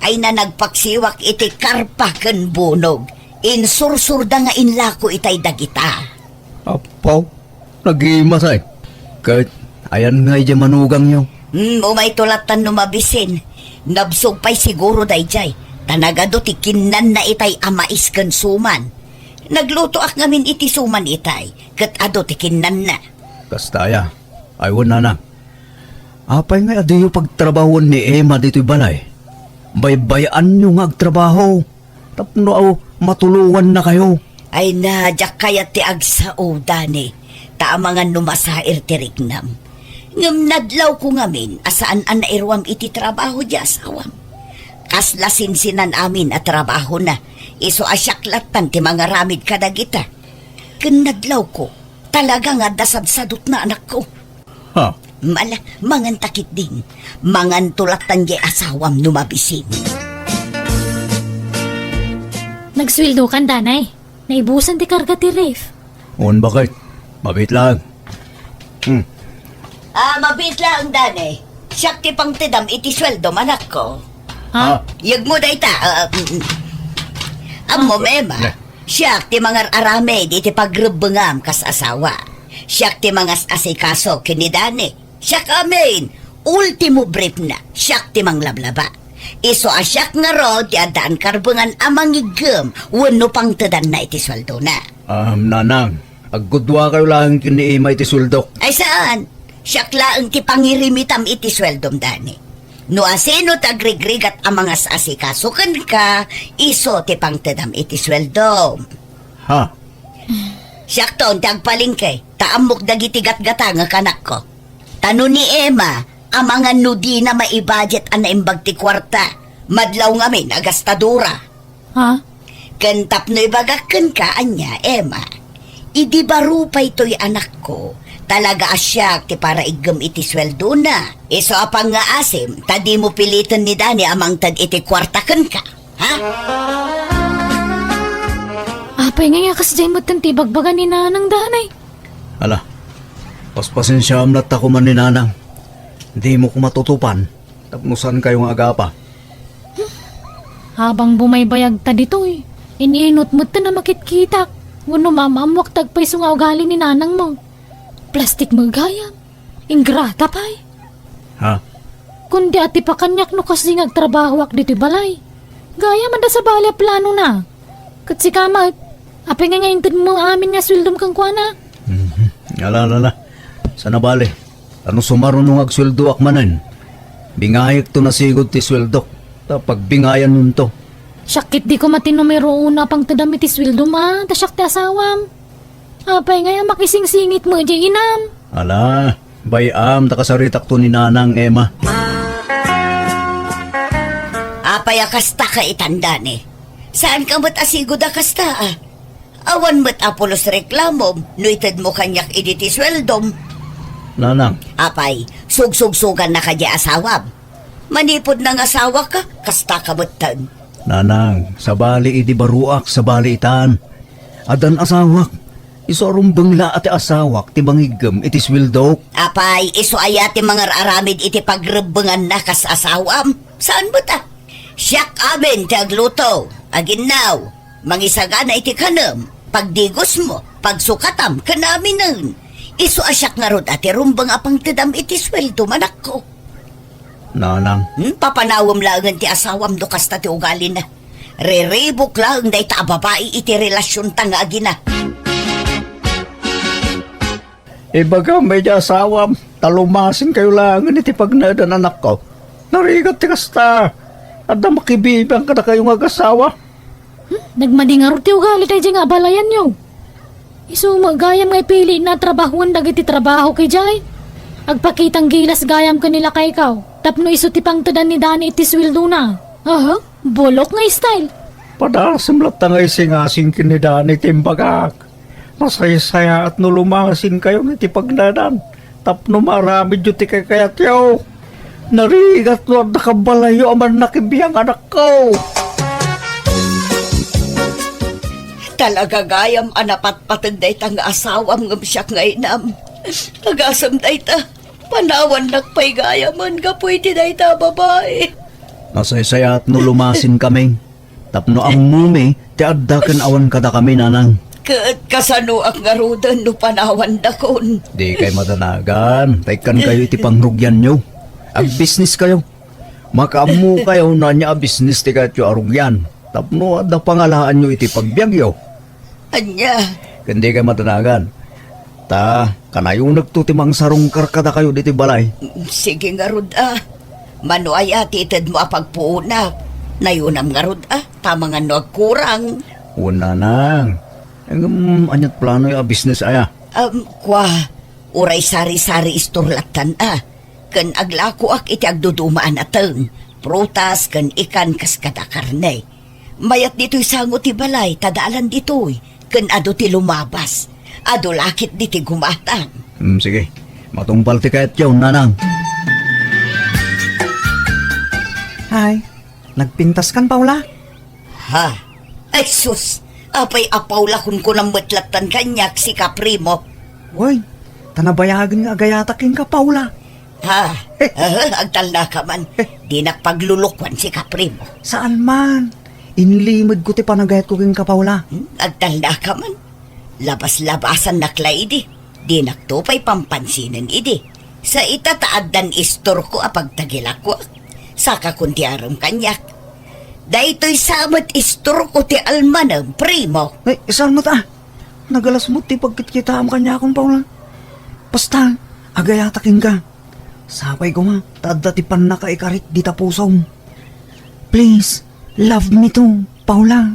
Ay na, nagpaksiwak iti karpa ken bunog. Insursurda nga inlako itay dagita. Apo, Nagimasay. Ket ayan nga idiay manugangyo. Hmm, umayto lattan no mabisin. Nabsog pay siguro daydiay. Ta nagadu ti kinnanna itay a mais ken suman. Naglutoak ngamin iti suman itay, ket adu ti kinnanna. Kasta aya. Ay, wen, nanang. Apay nga adiyo pagtrabahoen ni Emma ditoy balay? Baybay-anyo nga agtrabaho. Tapno aw matulongannakayo. Ay na, diak kayat ti agsao, Dani, ta amangan no masair ti riknam. Ngem nadlawko ngamin a saan a nairuam iti trabaho diay asawam. Kasla sinsinan amin a trabahona, isu a siak lattan ti mangaramid kadagita. Ken nadlawko, talaga nga adda sadsadotna, anakko. Ha? Mala, mangan ta ketdin. Manganto lattan diay asawam no mabisin. Nagsueldokan, Danay. Naibusan ti karga ti ref. Wen, baket. Mabiit laeng. Hmm. Ah, mabiit laeng, Danay. Siak ti pangtedam iti sueldom, anakko. Ha? Ah. Yegmo dayta. Ah, mm, mm. Ammo, Emma. Ne. Siak ti mangar-aramid iti pagrebbengam kas asawa. Siak ti mangas-asikaso ken ni Dani. Siak amin, ultimo briefna, siak ti manglablaba. Isu a siak ngarud ti addaan karbengan a mangiggem wenno pangtedanna iti sueldona. Am, nanang, aggudua kayo laeng ken ni Emma iti sueldok. Ay saan? Siak laeng ti pangirimitam iti sueldom, Dani. No asino ti agrigrigat a mangas-asikaso kenka, isu ti pangtedam iti sueldom. Ha? Siakton ti agpalengke, ta ammok dagiti gatgatangek, anakko. Ta no ni Emma, amangan no dina maibajet a naimbag ti kuarta, madlaw ngamin a gastadora. Ha? Ken tapno ibagak kenka, ania, Emma, idi baro pay toy, anakko, talaga a siak ti paraiggem iti sueldona. Isu a pangngaasim, ta dimo piliten ni Dani a mangted iti kuarta kenka. Ha? Apay ngay a kasdiay metten ti ibagbaga ni Nanang, Danay? Ala, paspasensiaam latta koma ni Nanang. Dimo koma tutupan tapno saankayo nga agapa. Habang bumaybayagta ditoy, in-inut metten a makitkitak wenno maam-ammoak ti agpayso nga ugali ni Nanangmo. Plastik met gayam. Ingrata pay. Ha? Kundi atipakanyak no kasdi nga agtrabahoak ditoy balay. Gayam adda sabali a planona. Ket sika met, apay nga intedmo amin nga sueldom kenkuana? Mhm. Ala, ala, ala. Saan a bale. Ta no sumaruno nga agsueldoak manen, bingayekto nasigud ti sueldok. Ta pagbingayannonto. Siak ketdi koma ti numero uno a pangtedam iti sueldom a, ta siak ti asawam. Apay ngay a makisingsingit met idiay inam? Ala, bay-am ta kasaritakto ni Nanang, Emma. Apay a kasta ka itan, Dani? Saanka met a sigud a kasta, a? Awan met a pulos reklamom no itedmo kaniak idi ti sueldom. Nanang. Apay, sugsugsugannaka diay asawam? Manipud nangasawaka, kastaka metten. Nanang, sabali idi baroak, sabali itan. Addan asawak. Isu a rumbeng la a ti asawak ti mangiggem iti sueldok. Apay, isu aya ti mangar-aramid iti pagrebbenganna kas asawam? Saan met a? Siak amin ti agluto, aginnaw, mangisagana iti kanem, pagdigosmo, pagsukatam, ken aminen. Isu a siak ngarud a ti rumbeng a pangtedam iti sueldom, anakko. Nanang. Hmm, papanawem laengen ti asawam no kasta ti ugalina. Riribuk laeng dayta a babai iti relasionta nga agina. Ibagam idiay asawam, ta lumasinkayo laengen iti pagnaedan, anakko. Narigat ti kasta. Adda makibibiang kadakayo nga agasawa. Hmm? Nagmadi ngarud ti ugali daydiay nga abalayanyo. Isu met gayam nga ipilina a trabahoen dagiti trabaho idiay. Agpakitang gilas gayam ken ni lakaykaw tapno isu ti pangtedan ni Dani iti sueldona. Aha, bulok nga style. Padasem latta nga isingasing ken ni Dani ti imbagak. Masaysayaat no lumasinkayo iti pagnaedan tapno maaramidyo ti kaykayatyo. Narigat no adda kabalayyo a mannakibiang, anakko. Talaga gayam a napatpateg dayta nga asawam ngem siak nga inam. Agasem dayta, panawannak pay gayamen gapu iti dayta a babai. Masaysayaat no lumasinkami. Tapno ammomi ti adda ken awan kadakami, nanang. Ket kasanoak ngaruden no panawandakon? Dikay madanagan, ta ikkankayo iti pangrugianyo. Agbisniskayo. Makaammokayo no ania a bisnis ti kayatyo a rugian, tapno adda pangalaanyo iti pagbiagyo. Ania? Ken dikay madanagan. Ta, kanayonekto ti mangsarungkar kadakayo ditoy balay. Sige ngarud a. Mano aya ti itedmo a pagpuonak? Nayonam ngarud a, ta amangan no agkurang. Wen, nanang. Ngem, ania't planoyo a bisnes aya? Um, kua, uray sari-sari store lattan a. Ken aglakoak iti agduduma a nateng, prutas ken ikan kas kada karne. Mayat ditoy sango ti balay, ta daalan ditoy, ken adu ti lumabas. Adu la ketdi ti gumatang. Hmm, sige. Matungpal ti kayatyo, nanang. Hi. Nagpintaskan, Paula? Ha? Ay sus! Apay a Paula, kunkunam met lattan kaniak sika, Primo? Wen, ta nabayagen nga agayatak kenka, Paula. Ha? Ah, agtalnaka man. Dinak paglulukuan sika, Primo. Saan man. Inlimedko ti panagayatko kenka, Paula. Hmm, agtalnaka man. Labas-labasannak la idi. Dinakto pay pampansinen idi. Sa ita ta addan istorko a pagtagilakoak. Saka kun ti arem kaniak. Daytoy sa met istorko ti almanem, Primo. Ay, saan met a? Nagalas met ti pagkitkitaam kaniakon, Paula. Basta, agayatak kenka. Sapay koma, ta adda ti pannakaikarit dita pusom. Please, love me too, Paula.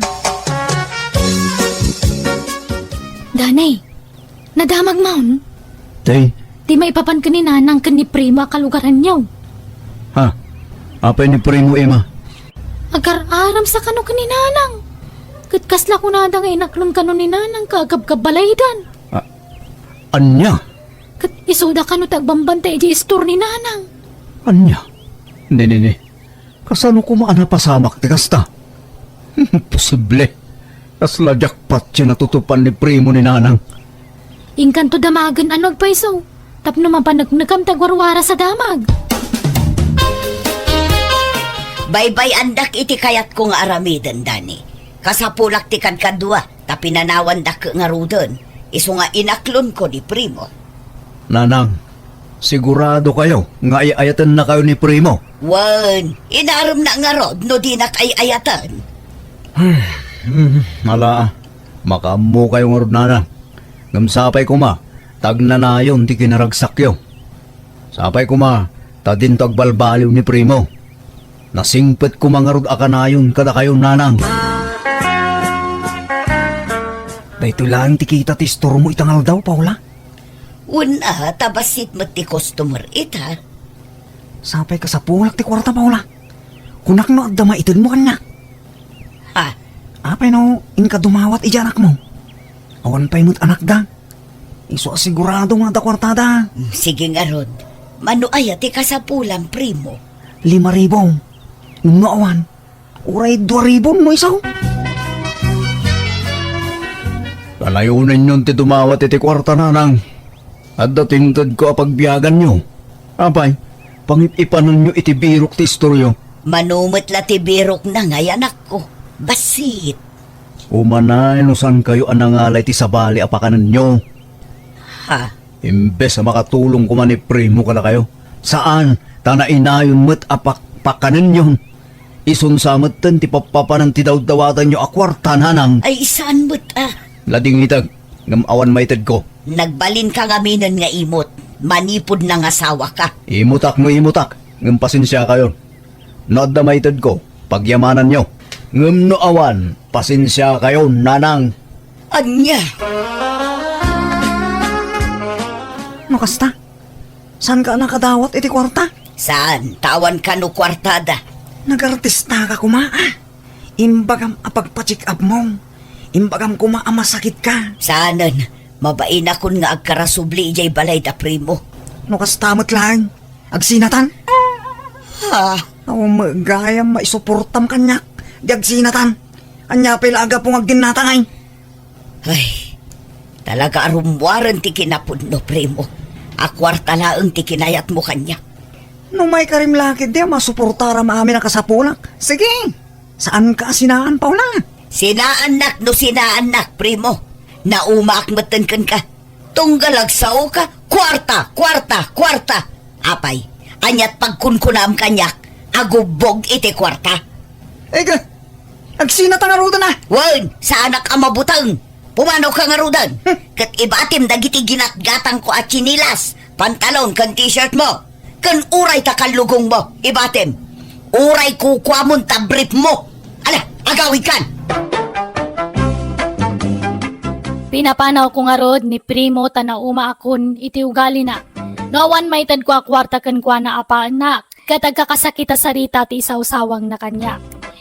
Danay, nadamag maon? Tay. Ti maipapan ken ni Nanang ken ni Primo a kalugaranyo. Ha? Apay ni Primo, Ima? Agar-aram sa kano ken ni Nanang. Ket kasla kunada nga inaklon kano ni Nanang ka agabgabbalaydan. A-, ania? Ket isuda kano ti agbambantay idiay istor ni Nanang. Ania? Ni, ni, ni. Kasano koma a napasamak ti kasta? Imposible. Kasla jackpot ti natutupan ni Primo ni Nanang. Inkanto damagen a no agpayso, tapno mapaneknekam ti agwarwaras a damag. Baybay-andak iti kayatko nga aramiden, Dani. Kasapulak ti kadkadua, ta pinanawandak ngaruden, isu nga inaklonko ni Primo. Nanang, sigurado kayo nga ay-ayatennakayo ni Primo? Wen, inaremna ngarud no dinak ay-ayaten. Hmm, ala, makaammo kayo ngarud, Nanang. Ngem sapay koma, ta agnanayon ti kinaragsakyo. Sapay koma, ta dinto agbalbaliw ni Primo. Nasingpet koma ngarud a kanayon kadakayo, Nanang. Daytoy laeng ti kita ti istormo ita nga aldaw, Paula. Wen a, ta bassit met ti customer ita. Sapay kasapulak ti kuarta, Paula. Kunak no adda maitedmo kaniak. Ha? Apay no inka dumawat idiay anakmo? Awan pay met anakda. Isu a sigurado nga adda kuartada. Mm, sige ngarud. Mano aya ti kasapulam, Primo? Lima ribu. No awan, uray dua ribu no isu. Panayonenyon ti dumawat iti kuarta, Nanang. Adda ti intedko a pagbiaganyo. Apay, pangip-ipanenyo iti birok ti istoryo. Mano met la ti birokna ngay anakko. Bassit. Umanay no saankayo a nangala iti sabali a pakanenyo. Ha? Imbes a makatulong koma ni Primo kadakayo, saan, ta nainayon met a pakpakanenyon. Isun sa metten ti pappapanan ti dawdawatanyo a kuarta, Nanang. Ay, saan met a? Ladingitag, ngem awan maitedko. Nagbalinka ngaminen nga imot, manipud nangasawaka. Imutak no imutak, ngem pasensiakayon. No adda maitedko, pagyamananyo. Ngem no awan, pasensiakayon, Nanang. Ania? No kasta, saanka a nakadawat iti kuarta? Saan, ta awan kano kuartada. Nagartistaka koma, a? Imbagam a pagpa-check-up mo. Imbagam koma a masakitka. Saanen, mabainakon nga agkarasubli idiay balay da Primo. No kasta met laeng, agsinatan? Ha? Awan met gayam maisuportam kaniak, di agsinatan. Ania pay la a gapu nga agdinnatangay? Ay, talaga a rummuaren ti kinapudno, Primo. A kuarta laeng ti kinayatmo kaniak. No maikarim la ketdi a masuportaram amin a kasapulak, sige, saanka a sinaan, Paula. Sinaannak no sinaannak, Primo. Naumaak metten kenka. Tunggal agsaoka, kuarta, kuarta, kuarta. Apay, aniat pagkunkunam kaniak, agubbog iti kuarta? Ega, agsinata ngaruden a? Wen, saanak a mabuteng. Pumanaw ka ngaruden. Hmm. Ket ibatim dagiti ginatgatangko a tsinelas, pantalon, ken t-shirt mo. Ken uray ta kallugongmo, ibatim. Uray kukuamon ta brief mo. Ala, agawidkan! Pinapanawko ngarud ni Primo ta naumaakon iti ugalina. No awan maitedko a kuarta kenkuana a paannak, ket agkakasakit a sarita ti isawsawangna kaniak.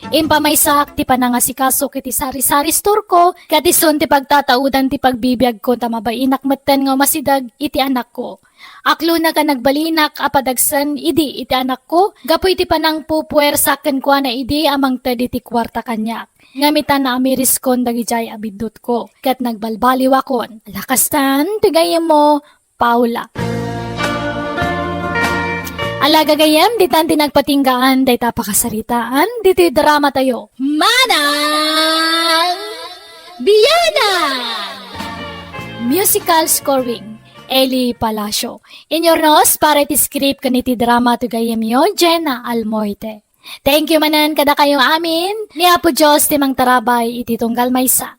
Impamaysaak ti panangasikaso iti sari-sari store-ko, ket isun ti pagtataudan ti pagbibiagko ta mabainak metten nga umasideg iti anakko. Aklona ken nagbalinak a padagsen idi iti anakko, gapu iti panangpupuersak kenkuana idi a mangted iti kuarta kaniak. Ngem ita naamiriskon dagidiay a biddutko, ket nagbalbaliwakon. Lakastan ti gayyemmo, Paula. Ala gagayyem, ditan ti nagpatinggaan dayta pakasaritaan ditoy drama tayo. Manang Biyanan! Musical scoring, Eli Palacio. Inurnos para iti script ken iti drama ti gayyemyo, Jenna Almoite. Thank you manen kadakayo amin. Ni Apo Dios ti mangtarabay iti tunggal maysa.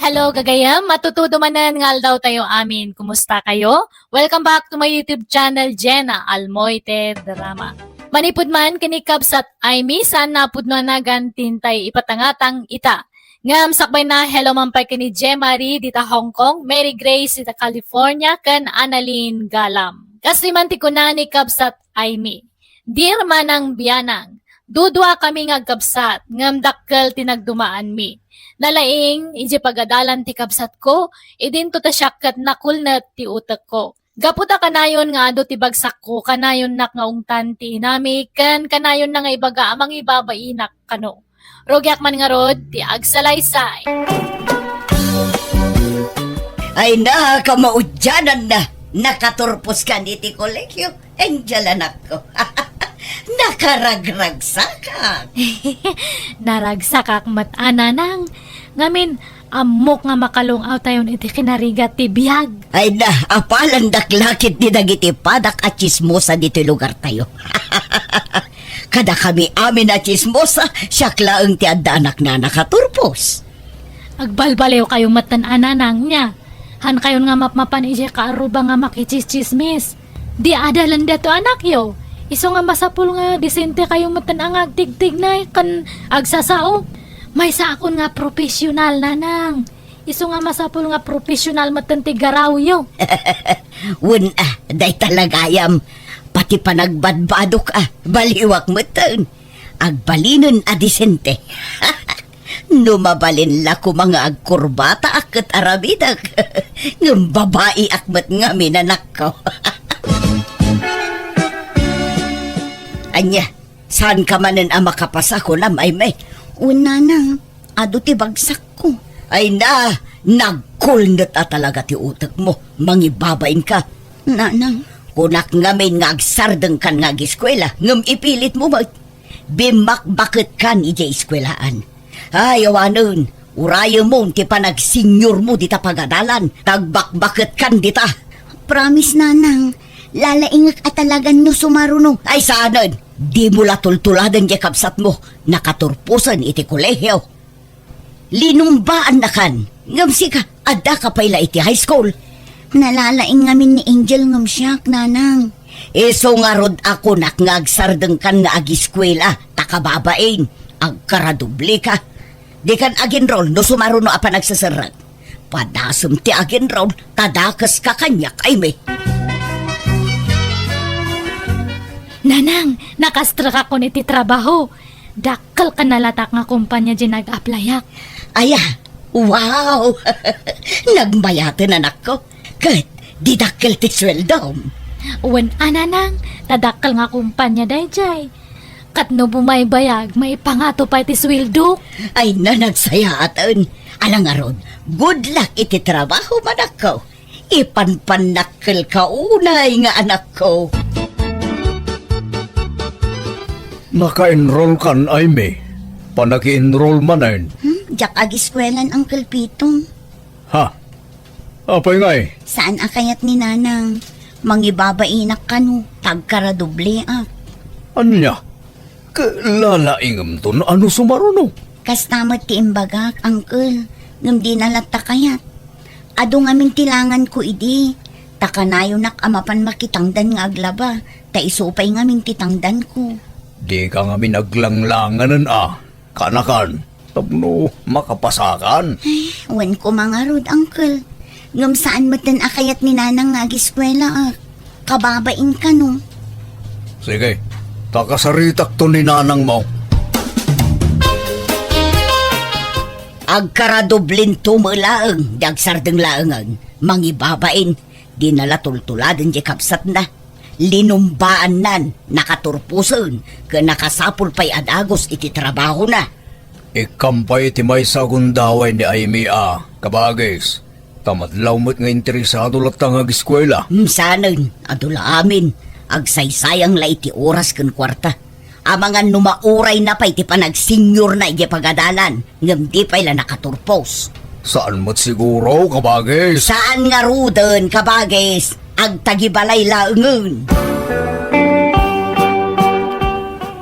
Hello, gagayyem. Matutudo manen nga aldaw tayo amin. Kumusta kayo? Welcome back to my YouTube channel, Jenna Almoite Drama. Manipud man ken ni Kabsat Aimee, saan napudno a nagan ti intay ipatangatang ita. Ngem sakbayna, hello man pay ken ni Jemarie dita Hong Kong, Mary Grace dita California, ken Annalyn Galam. Kastoy man ti kuna ni Kabsat Aimee, "Dear Manang Biyanang, duduakami nga agkabsat, ngem dakkel ti nagdumaanmi. Nalaing, idiay pagadalan ti kabsatko, idinto ta siak ket nakulnet ti utekko. Gapu ta kanayon nga adu ti bagsakko, kanayonnak nga ungtan ti inami, ken kanayonna nga ibaga a mangibabainak kano. Rugiak man ngarud ti agsalaysay." Ay na, kamaudiananna, nakaturpos kan iti kolegio, Angel, anakko. Nakaragragsakak. Naragsakak met a, nanang. Ngamin, ammok nga makalung-awtayon iti kinarigat ti biag. Ay na, apalandak lakit di dagiti padak a tsismosa ditoy lugartayo. Kadakami amin a tsismosa, siak laeng ti adda anakna a nakaturpos. Agbalbaliwkayo metten a, nanang, nia. Hankayon nga mapmapan idiay kaarruba nga makitsistsismis. Di adalen daytoy anakyo. Isu nga masapul nga disentekayo metten a nga agtigtignay ken agsasao. Maysaakon nga professional, nanang. Isu nga masapul nga professional metten ti garawyo. Wen a, dayta la gayam. Pati panagbadbadok a, baliwak metten. Agbalinen a disente. No mabalin la koma nga agkurbataak ket aramidek. Ngem babaiak met ngamin, anakko. Ania, saanka manen a makapasa kunam, Aimee? Wen, nanang, adu ti bagsakko. Ay na, nagkulnet a talaga ti utekmo. Mangibabainka. Nanang. Kunak ngamin nga agsardengkan nga agiskuela, ngem ipilitmo met. Bimmakbaketkan idiay iskuelaan. Ay, awanen, urayemon ti panagsenyormo dita pagadalan, ta agbakbaketkan dita. Promise, nanang, lalaingek a talagan no sumaruno. Ay, saanen, dimo la tultuladen diay kabsatmo, nakaturposen iti kolegio. Linumbaannakan, ngem sika, addaka pay la iti high school. Nalalaing ngamin ni Angel ngem siak, nanang. Isu ngarud a kunak nga agsardengkan nga agiskuela, ta kababain, agkaradobleka. Dikan agenroll no sumaruno a panagseserrek. Padasem ti agenroll, ta dakeska kaniak, Aimee. Nanang, nakastrekakon iti trabaho. Dakkel ken nalatak nga kumpanya diay nag-applyak. Aya, wow! Nagmayaten, anakko. Ket di dakkel ti sueldom. Wen a, nanang, ta dakkel nga kumpanya daydiay. Ket no bumaybayag, maipangato pay ti sueldok. Ay na, nagsayaaten. Ala ngarud, good luck iti trabahom, anakko. Ipanpannakkelka unay nga anakko. Naka-enroll kan, Aimee? Panaki-enroll manen. Hmm, diak agiskuelan, Uncle Pito. Ha? Apay ngay? Saan a kayat ni Nanang? Mangibabainak kano, ta agkaradubleak. Ania? Ket lalaingem ton ano sumaruno? Kasta met ti imbagak, Uncle, ngem dina latta kayat. Adu ngamin ti langanko idi, ta kanayonak a mapan makitangdan nga aglaba, ta isu pay ngamin ti tangdanko. Dika ngamin aglanglanganen a, kanakan, tapno makapasakan. Ay, wen koma ngarud, Uncle. Ngem saan metten a kayat ni Nanang nga agiskuelaak. Kababain kano. Sige, ta kasaritakto ni Nanangmo. Agkaradublinto met laeng, di agsardeng laengen. Mangibabain, dina la tultuladen di kabsatna. Linumbaannan, nakaturposen, ken nakasapul pay a dagus iti trabahona. Ikkam pay iti maysa a gundaway ni Aimee a, kabagis, ta madlaw met nga interesado latta nga agiskuela. Msanen, adu la amin, agsaysayang la iti oras ken kuarta. Amangan no maurayna pay ti panagseniorna idiay pagadalan, ngem di pay la nakaturpos. Saan met siguro, kabagis? Saan ngaruden, kabagis? Agtagibalay laengen.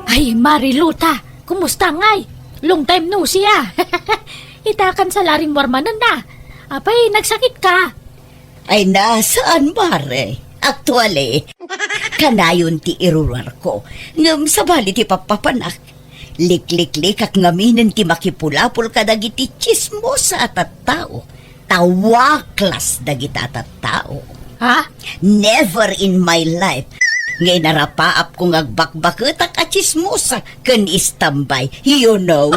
Ay, Mariluta, kumusta ngay? Long time no see, ah. Itakan sa laring warmanen na. Apay, nagsakit ka? Ay, nasaan, Mare? Actually, kanayon ti irurar ko. Ngem sabali ti pappapanak. Likliklikak ngaminen ti makipulapol kadagiti chismosa a tattao. Ta waklas dagita a tattao. Ha? Never in my life nga inarapaapko nga agbakbaketak a chismosa ken istambay. You know?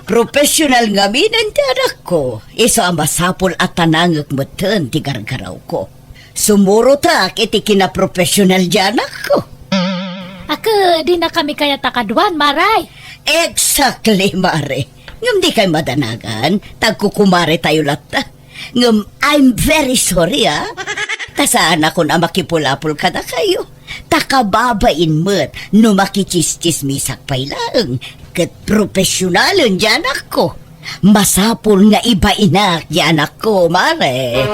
Professional ngaminen ti anakko. Isu a masapul a tanangek metten ti gargarawko. Sumurotak iti kinaprofesional ti anakko. Ket, dina kami kayat a kaduan, Mare. Exactly, Mare. Ngem dikay madanagan, ta agkukumaretayo latta. Ngem I'm very sorry, ah. Ta saanakon a makipulapol kadakayo. Ta kababain met no makichischismisak pay laeng. Ket profesionalen ti anakko. Masapul nga ibainak ti anakko, Mare.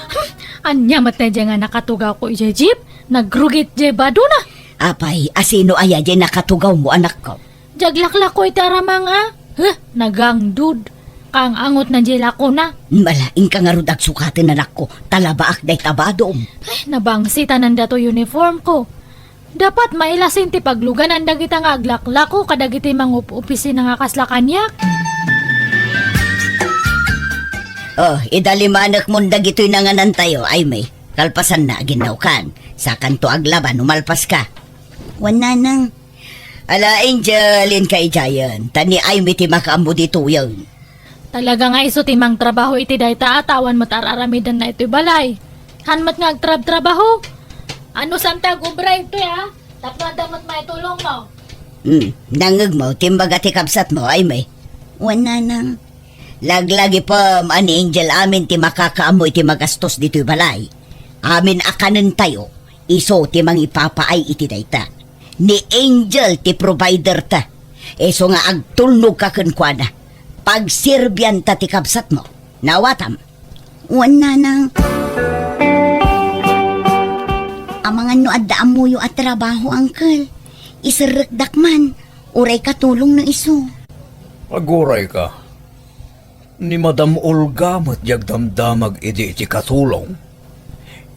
Hmm, ania met daydiay nga nakatugawko idiay jeep? Nagrugit diay badona. Apay, asino aya diay nakatugawmo, anakko? Diay aglaklako iti aramang a. Huh, nagangdud. Kaang-angotna diay lakona. Mala, inka ngarud agsukaten, anakko. Ta labaak dayta badom. Ay, nabangsitanan dato uniformko. Dapat mailasin ti pagluganan dagita nga aglaklako kadagiti mangup-opisina nga kasla kaniak. Oh, idalimanekmon dagitoy nanganantayo, Aimee. Kalpasanna, aginnawkan. Sakanto aglaba no malpaska. Wen, Nanang. Ala, Angel, inka idiayen. Ta ni Aimee ti makaammo ditoyen. Talaga nga isu ti mangtrabaho iti dayta a ta awan met ar-aramidenna itoy balay. Han met nga agtrabtrabaho. Ano saan ta agubra itoy a? Tapno adda met maitulongmo. Hmm, nangngegmo ti imbaga ti kabsatmo, Aimee? Wen, Nanang. Laglagipem a ni Angel amin ti makakaammo iti magastos ditoy balay. Amin a kanentayo, isu ti mangipapaay iti dayta. Ni Angel ti provider ta. Isu nga agtulnog ka kenkuana. Pagserbian ta ti kabsatmo. Naawatam? Wen, Nanang. Amangan no adda ammoyo a trabaho, Uncle. Iserrekdak man. Uray katulong no isu. Aguray ka. Ni Madam Olga met ti agdamdamag idi iti katulong.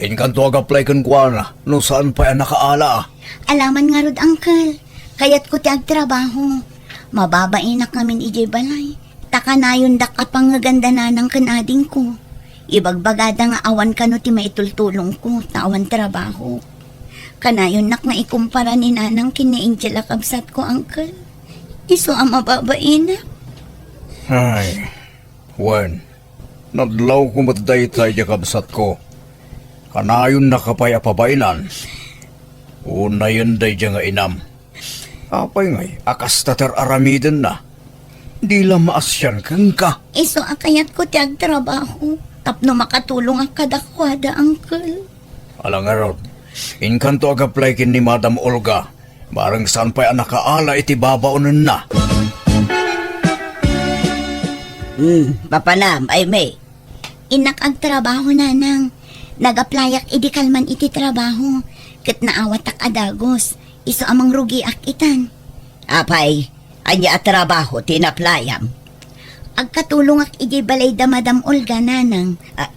Inkanto ag-apply kenkuana no saan pay a nakaala. Alaman ngarud, Uncle. Kayatko ti agtrabaho. Mababainak ngamin idiay balay. Ta kanayondak a pangngeganda nanang ken adingko. Ibagbagada nga awan kano ti maitultulongko ta awan trabaho. Kanayonnak nga ikumpara ni Nanang ken ni Angel a kabsatko, Uncle. Isu a mababainak. Ay, wen, nadlawko met dayta idiay kabsatko. Kanayonnaka pay a pabainan. Unayen daydiay nga inam. Apay ngay a kasta ti ar-aramidenna? Di la maasian kenka. Isu a kayatko ti agtrabaho tapno makatulongak kadakuada, Uncle. Ala ngarud, inkanto ag-apply ken ni Madam Olga. Barang saan pay a nakaala iti babaonenna. Hmm, mapanam, Aimee. Innak agtrabaho, Nanang. Nag-applyak idi kalman iti trabaho, ket naawatak a dagus. Isu a mangrugiak itan. Apay, ania a trabaho ti inaplayam? Agkatulongak idiay balay da Madam Olga, Nanang. A-,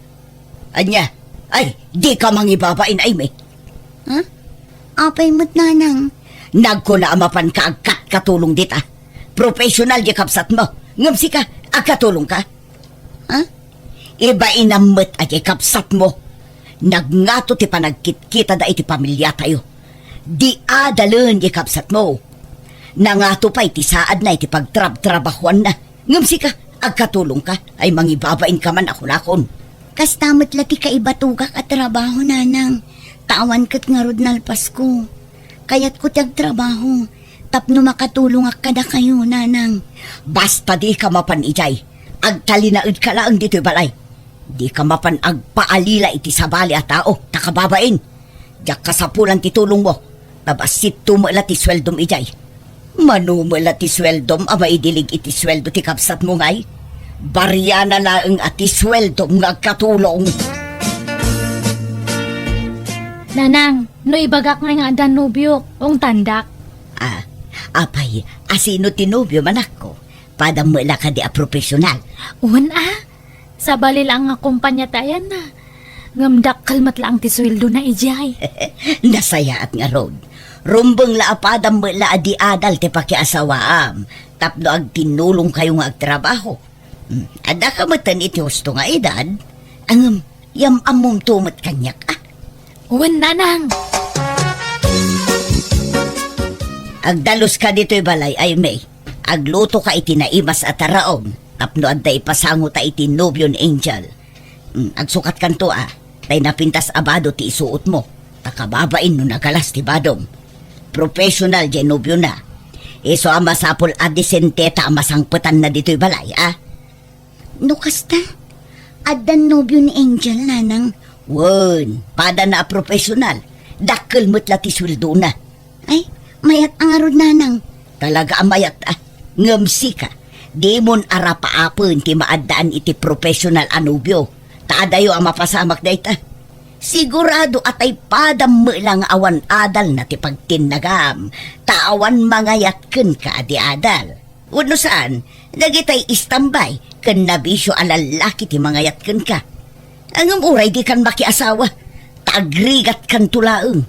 ania? Ay, dika mangibabain, Aimee. Ha? Apay met, Nanang? Nagkuna a mapanka agkatkatulong dita. Professional diay kabsatmo. Ngem sika, agkatulongka? Ha? Ibainam met a diay kabsatmo. Nagngato ti panagkitkitada iti pamiliatayo. Di adalen diay kabsatmo. Nangato pay ti saadna iti pagtrabtrabahoanna. Ngem sika, agkatulongka, ay mangibabainka man a kunakon. Kasta met la ti kaibatogak a trabaho, Nanang. Ta awan ket ngarud nalpasko. Kayatko ti agtrabaho tapno makatulongak kadakayo, Nanang. Basta dika mapan idiay. Agtalinaedka laeng ditoy balay. Dika mapan agpaalila iti sabali a tao, ta kababain. Diak kasapulan ti tulongmo. Ta bassitto met la ti sueldom idiay. Mano met la ti sueldom a maidilig iti sueldo ti kabsatmo ngay? Bariana laeng a ti sueldom nga agkatulong. Nanang, no ibagak ngay nga addan nobiok, ungtandak. Ah, apay, asino ti nobio, manakko? Padam met la kadi a profesional? Wen a, sabali laeng nga kompania ti ayanna. Ngem dakkel met laeng ti sueldona idiay. Nasayaat ngarud. Rumbeng la a padam met la a di adal ti pakiasawaam tapno agtinnulongkayo nga agtrabaho. Hmm, addaka metten iti husto nga edad. Ngem, yam-ammomto met kaniak, a? Wen, Nanang. Agdaluska ditoy balay, Aimee. Aglutoka iti naimas a taraon tapno adda ipasangota iti nobio ni Angel. Mm, agsukatkanto a, tay napintas a bado ti isuotmo. Ta kababain no nagalas ti badom. Professional diay nobiona. Isu a masapul a disenteta a masangpetanna ditoy balay, a? No kasta, addan nobio ni Angel, Nanang. Wen, padana a professional. Dakkel met la ti sueldona. Ay, mayat a ngarud, Nanang. Talaga a mayat a. Ngem sika, dimon arapaapen ti maaddaan iti professional a nobio. Ta adayo a mapasamak dayta. Sigurado a tay padam met la nga awan adalna ti pagtinnagam, ta awan mangayat kenka a di adal. Wenno saan, dagitay istambay ken nabisio a lallaki ti mangayat kenka. Ngem uray dikan makiasawa, ta agrigatkanto laeng.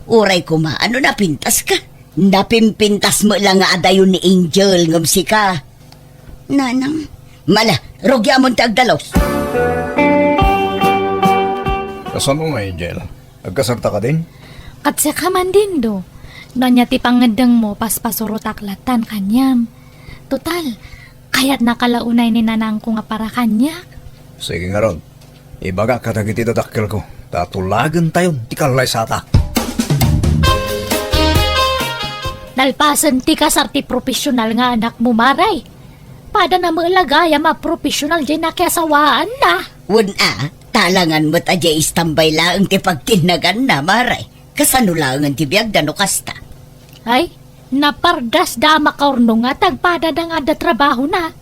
Uray koma no napintaska. Napimpintas met la nga adayo ni Angel ngem sika. Nanang. Mala, rugiamon ti agdalus. Kasano nga, Angel? Agkasarta kadin? Ket sika man, Dindo. No ania ti pangngeddengmo, paspasurotak latan kaniam. Total, kayatnaka la unay ni nanangko nga para kaniak. Sige ngarud, ibagak kadagiti dadakkelko, ta tulagentayon ti kallaysata. Nalpasen ti kasar ti professional nga anakmo, Mare. Padana met la gayam a professional diay nakiasawaanna. Wen a, talangan met a diay istambay laeng ti pagtinnaganna, Mare. Kasano laengen ti biagda no kasta? Ay, napardasda a makaurnong nga ti agpadada nga adda trabahona.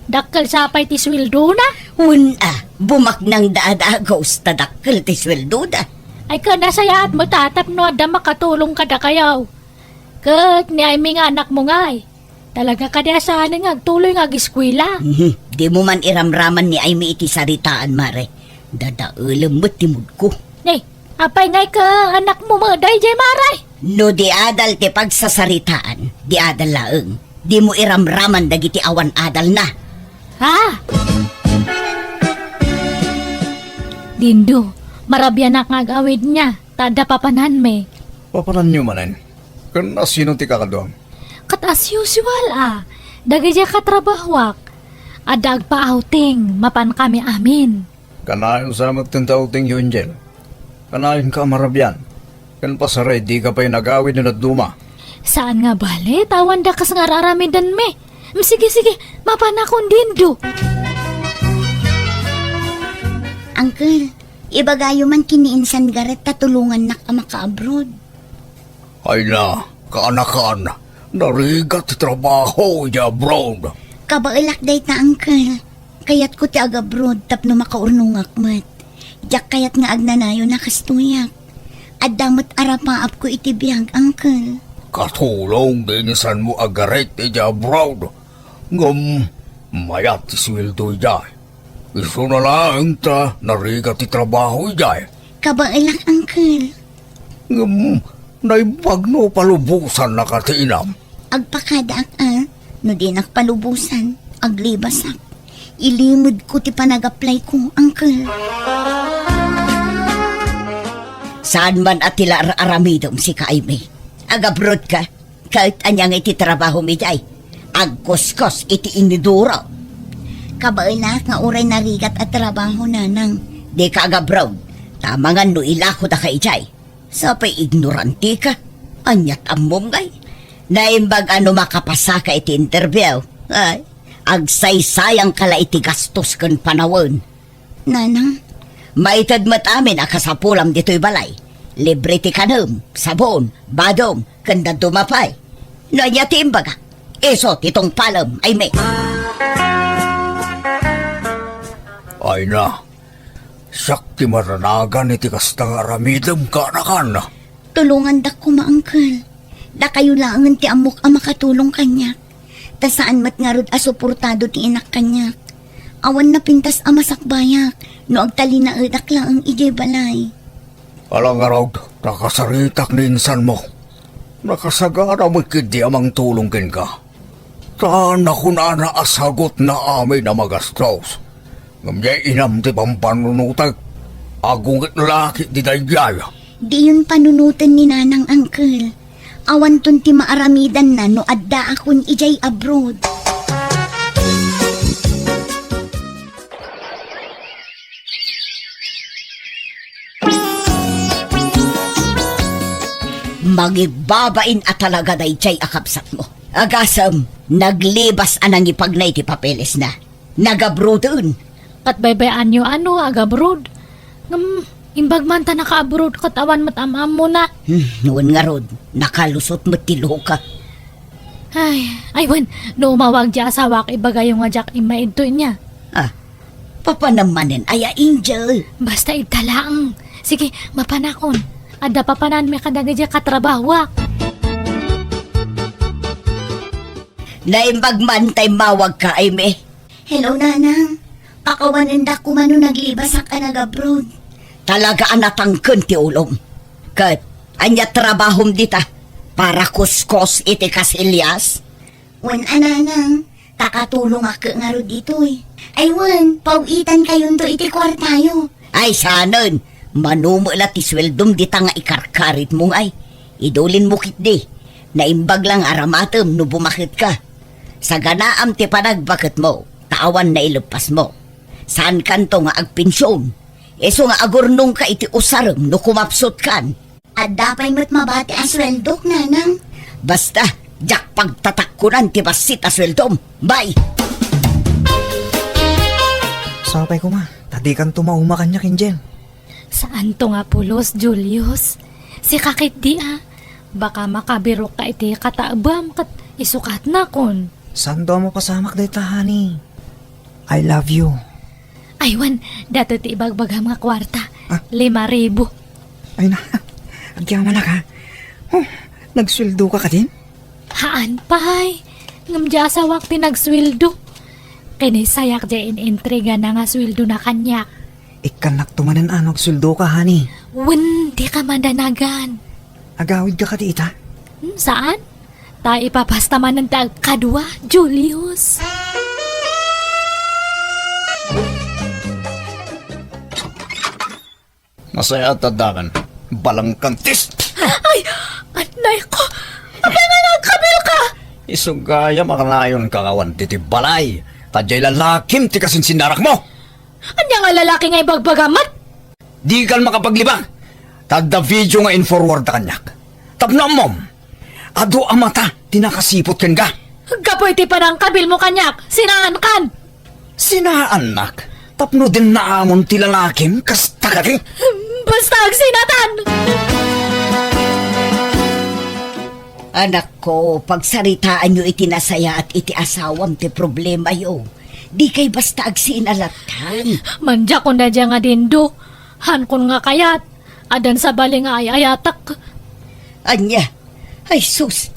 Dakkel sa pay ti sueldona. Wen a, bumaknangda a dagus ta dakkel ti sueldoda. Ay, ken nasayaat met a tapno adda makatulong kadakayo. Ket ni Aimee nga anakmo ngay, talaga kadi a saanen nga agtuloy nga ageskuela? Mhm. Dimo man iramraman ni Aimee iti saritaan, Mare. Dadaelem met ti moodko. Ni, apay ngay ket anakmo met daydiay, Mare? No di adal ti pagsasaritaan, di adal laeng. Dimo iramraman dagiti awan adalna. Ha? Dindo, marabianak nga agawidna, ta adda papananmi. Papananyo manen? Ken asino ti kakaduam? Ket as usual a, dagiti katrabahoak, adda agpa-outing, mapan kami amin. Kanayon sa met ti outingyo, Angel. Kanayonka a marabian. Ken pasaray, dika pay nagawid no dadduma. Saan nga bale, ta awan dakes nga ar-aramidenmi. Mm, sige, sige, mapanakon, Dindo. Uncle, ibagayo man ken ni Insan Garret ta tulongannak a maka-abroad. Ay na, kaanakan, narigat ti trabaho idiay abroad. Kabaelak dayta, uncle. Kayatko ti agabroad tapno makaurnongak met. Diak kayat nga agnanayon a kastoyak. Adda met arapaapko iti biag, uncle. Katulong ti insanmo a garik idiay abroad. Ngem, mayat ti sueldo idiay. Isuna laeng ta narigat ti trabaho idiay. Kabaelak, uncle. Ngem, naimbag no palubosannaka ti inam. Agpakadaak a, no dinak palubosan, aglibasak. Ilimedko ti panag-applyko, uncle. Saan man a ti la ar-aramidem, sika, Aimee. Agabroad ka. Ket ania nga iti trabahom idiay? Agkuskos iti iniduro. Kabaelak nga uray narigat a trabaho, nanang. Dika agabroad. Tamangan no ilakodaka idiay. Sapay ignorantika. Aniat ammom ngay? Naimbag a no makapasaka iti interview. Ay, agsaysayangka la iti gastos ken panawen. Nanang. Maited met amin a kasapulam ditoy balay. Libre ti kanem, sabon, badom, ken dadduma pay. No ania ti imbagak, isu ti tungpalem, Aimee. Ay na, siak ti maranagan iti kasta nga aramidem, kaanakan. Tulongandak koma, uncle. Dakayo laengen ti ammok a makatulong kaniak. Ta saan met ngarud a suportado ti inak kaniak. Awan napintas a masakbayak no agtalinaedak laeng idiay balay. Ala ngarud, nakasaritak ni insanmo. Nakasagana met ketdi a mangtulong kenka. Ta nakunana a sagutna amin a magastos. Ngem diay inam ti pampanunotek. Agunget la ketdi daydiay. Diyon panunoten ni Nanang, uncle. Awanton ti maaramidanna no addaakon idiay abroad. Mangibbabain a talaga daydiay a kabsatmo. Agasem, naglibas a nangipagna iti papelesna. Nagabroaden. Ket baybay-anyo a no agabroad. Ngem, imbag man ta nakaabroad ket awan met am-ammona. Hmm, wen ngarud, nakalusot met ti luka. Ay, ay wen, no umawag ti asawak, ibagayo nga diak immaidto inya. Ah, papanem manen aya, Angel? Basta idta laeng. Sige, mapanakon. Adda papananmi kadagiti katrabahoak. Naimbag man ta immawagka, Aimee. Hello, Nanang. Pakawanendak koma no naglibasak a nagabroad. Talaga a natangken ti ulom. Ket, ania trabahom dita? Para kuskos iti kasilyas? Wen a, Nanang, ta katulongak ngarud ditoy. Ay wen, paw-itankayonto iti kuartayo. Ay, saanen, mano met la ti sueldom dita nga ikarkaritmo ngay. Idulinmo ketdi. Naimbag la nga aramatem no bumaketka. Saganaam ti panagbaketmo, ta awan naileppasmo. Saankanto nga agpension. Isu nga agurnongka iti usarem no kumapsutkan. Adda pay met mabati a sueldok, Nanang. Basta, diak pagtatakkonan ti bassit a sueldom. Bye! Sapay koma, ta dikanto mauma kaniak, Angel. Saanto nga pulos, Julius. Sika ketdi a. Baka makabirokka iti kataebam ket isukatnakon. Saanto a mapasamak dayta, honey. I love you. Ay, wen, datoy ti ibagbagam nga kuarta. Ah? Lima ribu. Ay na, agyamanak, ha? Oh, nagsueldoka kadin? Haan pay. Ngem diay asawak ti nagsueldo. Kinisayak diay in-intrigana nga sueldona kaniak. Ikkannakto manen a no agsueldoka, honey. Wen, dika madanagan. Agawidka kadi ita? Hmm, saan? Ta ipapasta manen ti agkadua, Julius. Masaya at tadakan. Balangkantis! Ay! Anay ko! Apay nga nagkabilka? Isu gayam a kanayon kakawan diti balay. Ta diay lalakim ti kasinsinnarakmo. Ania nga lalaki nga ibagbagam met? Dikan makapaglibang. Ta adda video nga in-forward ta kaniak. Tapno ammom, adu a mata ti nakasiput kenka. Gapu iti panangkabilmo kaniak, sinaankan. Sinaannak? Tapno dinnaamon ti lalakim, kasta kadi? Basta agsinatan! Anakko, pagsaritaanyo iti nasayaat iti asawam ti problemayo. Dikay basta agsina lattan. Mandiakon daydiay nga Dindo. Hankon nga kayat. Addan sabali nga ay-ayatak. Ania? Ay sus,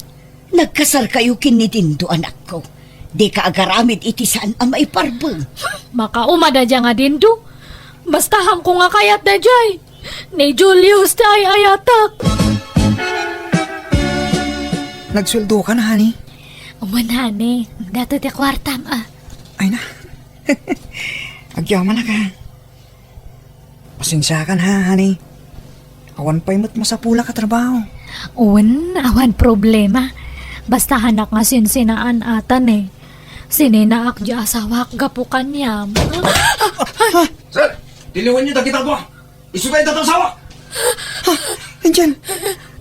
nagkasarkayo ken ni Dindo, anakko. Dika agaramid iti saan a maiparbeng. Makauma daydiay nga Dindo. Basta hankon nga kayat daydiay. Ni Julius ti ay-ayatak. Nagsueldokan, honey? Wen, honey. Daytoy ti kuartam, a. Ay na. Agyamanak, a. Pasensiakan, ha, honey. Awan pay met masapulak a trabaho. Wen, awan problema. Basta hanak nga sinsinaan ata, ne. Sininaak diay asawak gapu kaniam. Sir, tiliwenyo dagita dua. Isu kayat dayta asawa. Angel,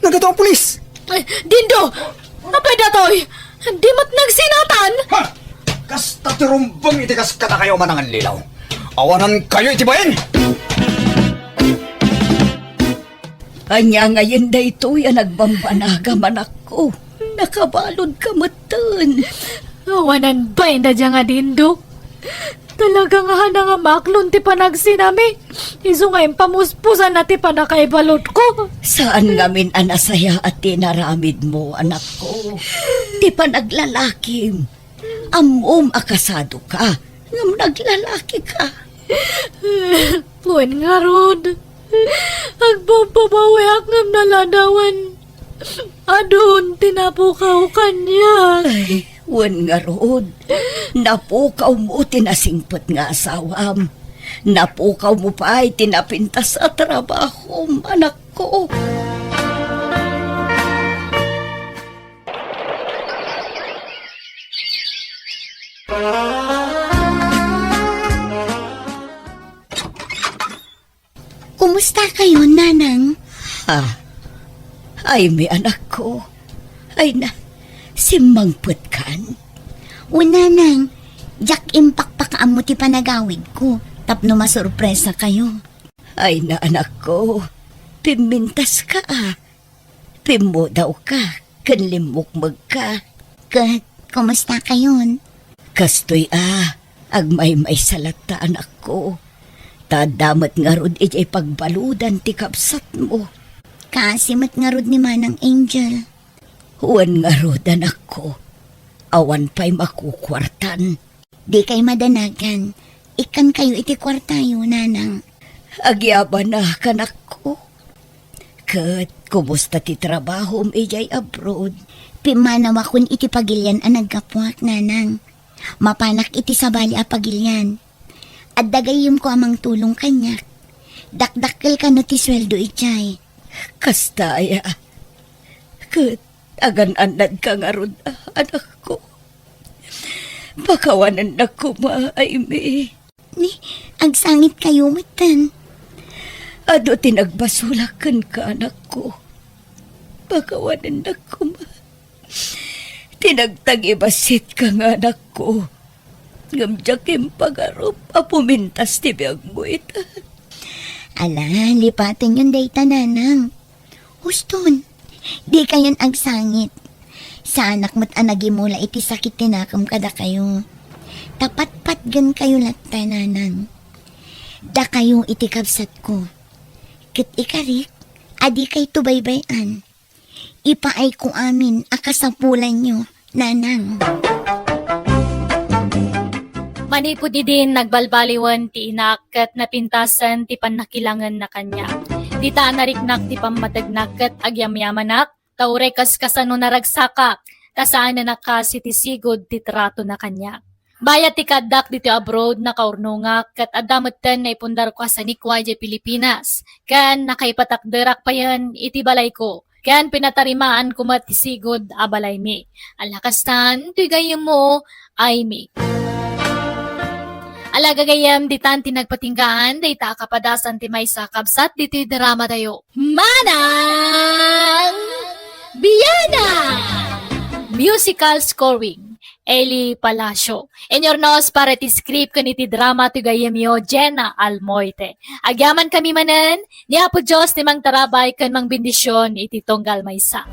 nagadu a pulis. Ay, Dindo! Apay daytoy? Di met nagsinatan? Ha? Kasta ti rumbeng iti kas kadakayo a manangallilaw. Awanankayo iti bain! Ania ngayen daytoy a nagbambanagam, anakko? Nakabaludka metten. Awanan bain daydiay nga Dindo. Talaga nga haanna nga maaklon ti panagsinami. Isu nga impamuspusanna ti pannakaibaludko. Saan ngamin a nasayaat ti inaramidmo, anakko. Ti panaglalakim. Ammom a kasadoka, ngem naglalakika. Wen ngarud, agpagbabawiak ngem naladawen. Adun ti napukaw kaniak. Ay, wen ngarud, napukawmo ti nasingpet nga asawam. Napukawmo pay ti napintas a trabahom, anakko. Kumusta kayo, Nanang? Ah, ay, mi anakko. Ay na, simmangpetkan? O, Nanang, diak impakpakaammo ti panagawidko tapno masurpresa kayo. Ay na, anakko, pimmintaska, a. Pimmudawka ken limmukmegka. Ket, kumusta kayon? Kastoy a, agmaymaysa latta, anakko. Ta adda met ngarud idiay pagbaludan ti kabsatmo. Kaasi met ngarud ni Manang Angel. Wen ngarud, anakko. Awan pay makukuartan. Dikay madanagan. Ikkankayo iti kuartayo, Nanang. Agyamanak, anakko. Ket kumusta ti trabahom idiay abroad? Pimmanawakon iti pagilian a naggapuak, Nanang. Mapanak iti sabali a pagilian. Adda gayyemko a mangtulong kaniak. Dakdakkel kano ti sueldo idiay. Kasta aya. Ket agan-annadka ngarud, a, anakko. Pakawanennak koma, Aimee. Ni, agsangitkayo metten. Adu ti nagbasolak kenka, anakko. Pakawanennak koma ti nagtagibasitka nga anakko. Ngem diak impagarup a pumintas ti biagmo ita. Ala, lipatenyon dayta, Nanang. Huston, dikayon agsangit. Saanak met a nagimula iti sakit ti nakem kadakayo. Ta patpatgenkayo latta, Nanang. Dakayo iti kabsatko. Ket ikarik, a dikayto baybay-an. Ipaayko amin a kasapulanyo, Nanang. Manipud idin nagbalbaliwen ti inak ket napintasen ti pannakilangenna kaniak. Dita a nariknak ti pammategnak ket agyamyamanak, ta uray kas kasano naragsakak, ta saanen a kas iti sigud ti tratona kaniak. Bayat ti kaaddak ditoy abroad, nakaurnongak, ket adda metten naipundarko a sanikua idiay Pilipinas, ken nakaipatakderak payen iti balayko, ken pinatarimaanko met ti sigud a balaymi. Ala kastan, toy gayyemmo, Aimee. Ala gagayyem, ditan ti nagpatinggaan, dayta a kapadasan ti maysa a kabsat ditoy dramatayo. Manang Bianang! Musical scoring, Eli Palacio. Inurnos para iti script ken iti drama ti gayyemyo, Jenna Almoite. Agyamankami manen, ni Apo Dios ti mangtarabay ken mangbendisyon iti tunggal maysa.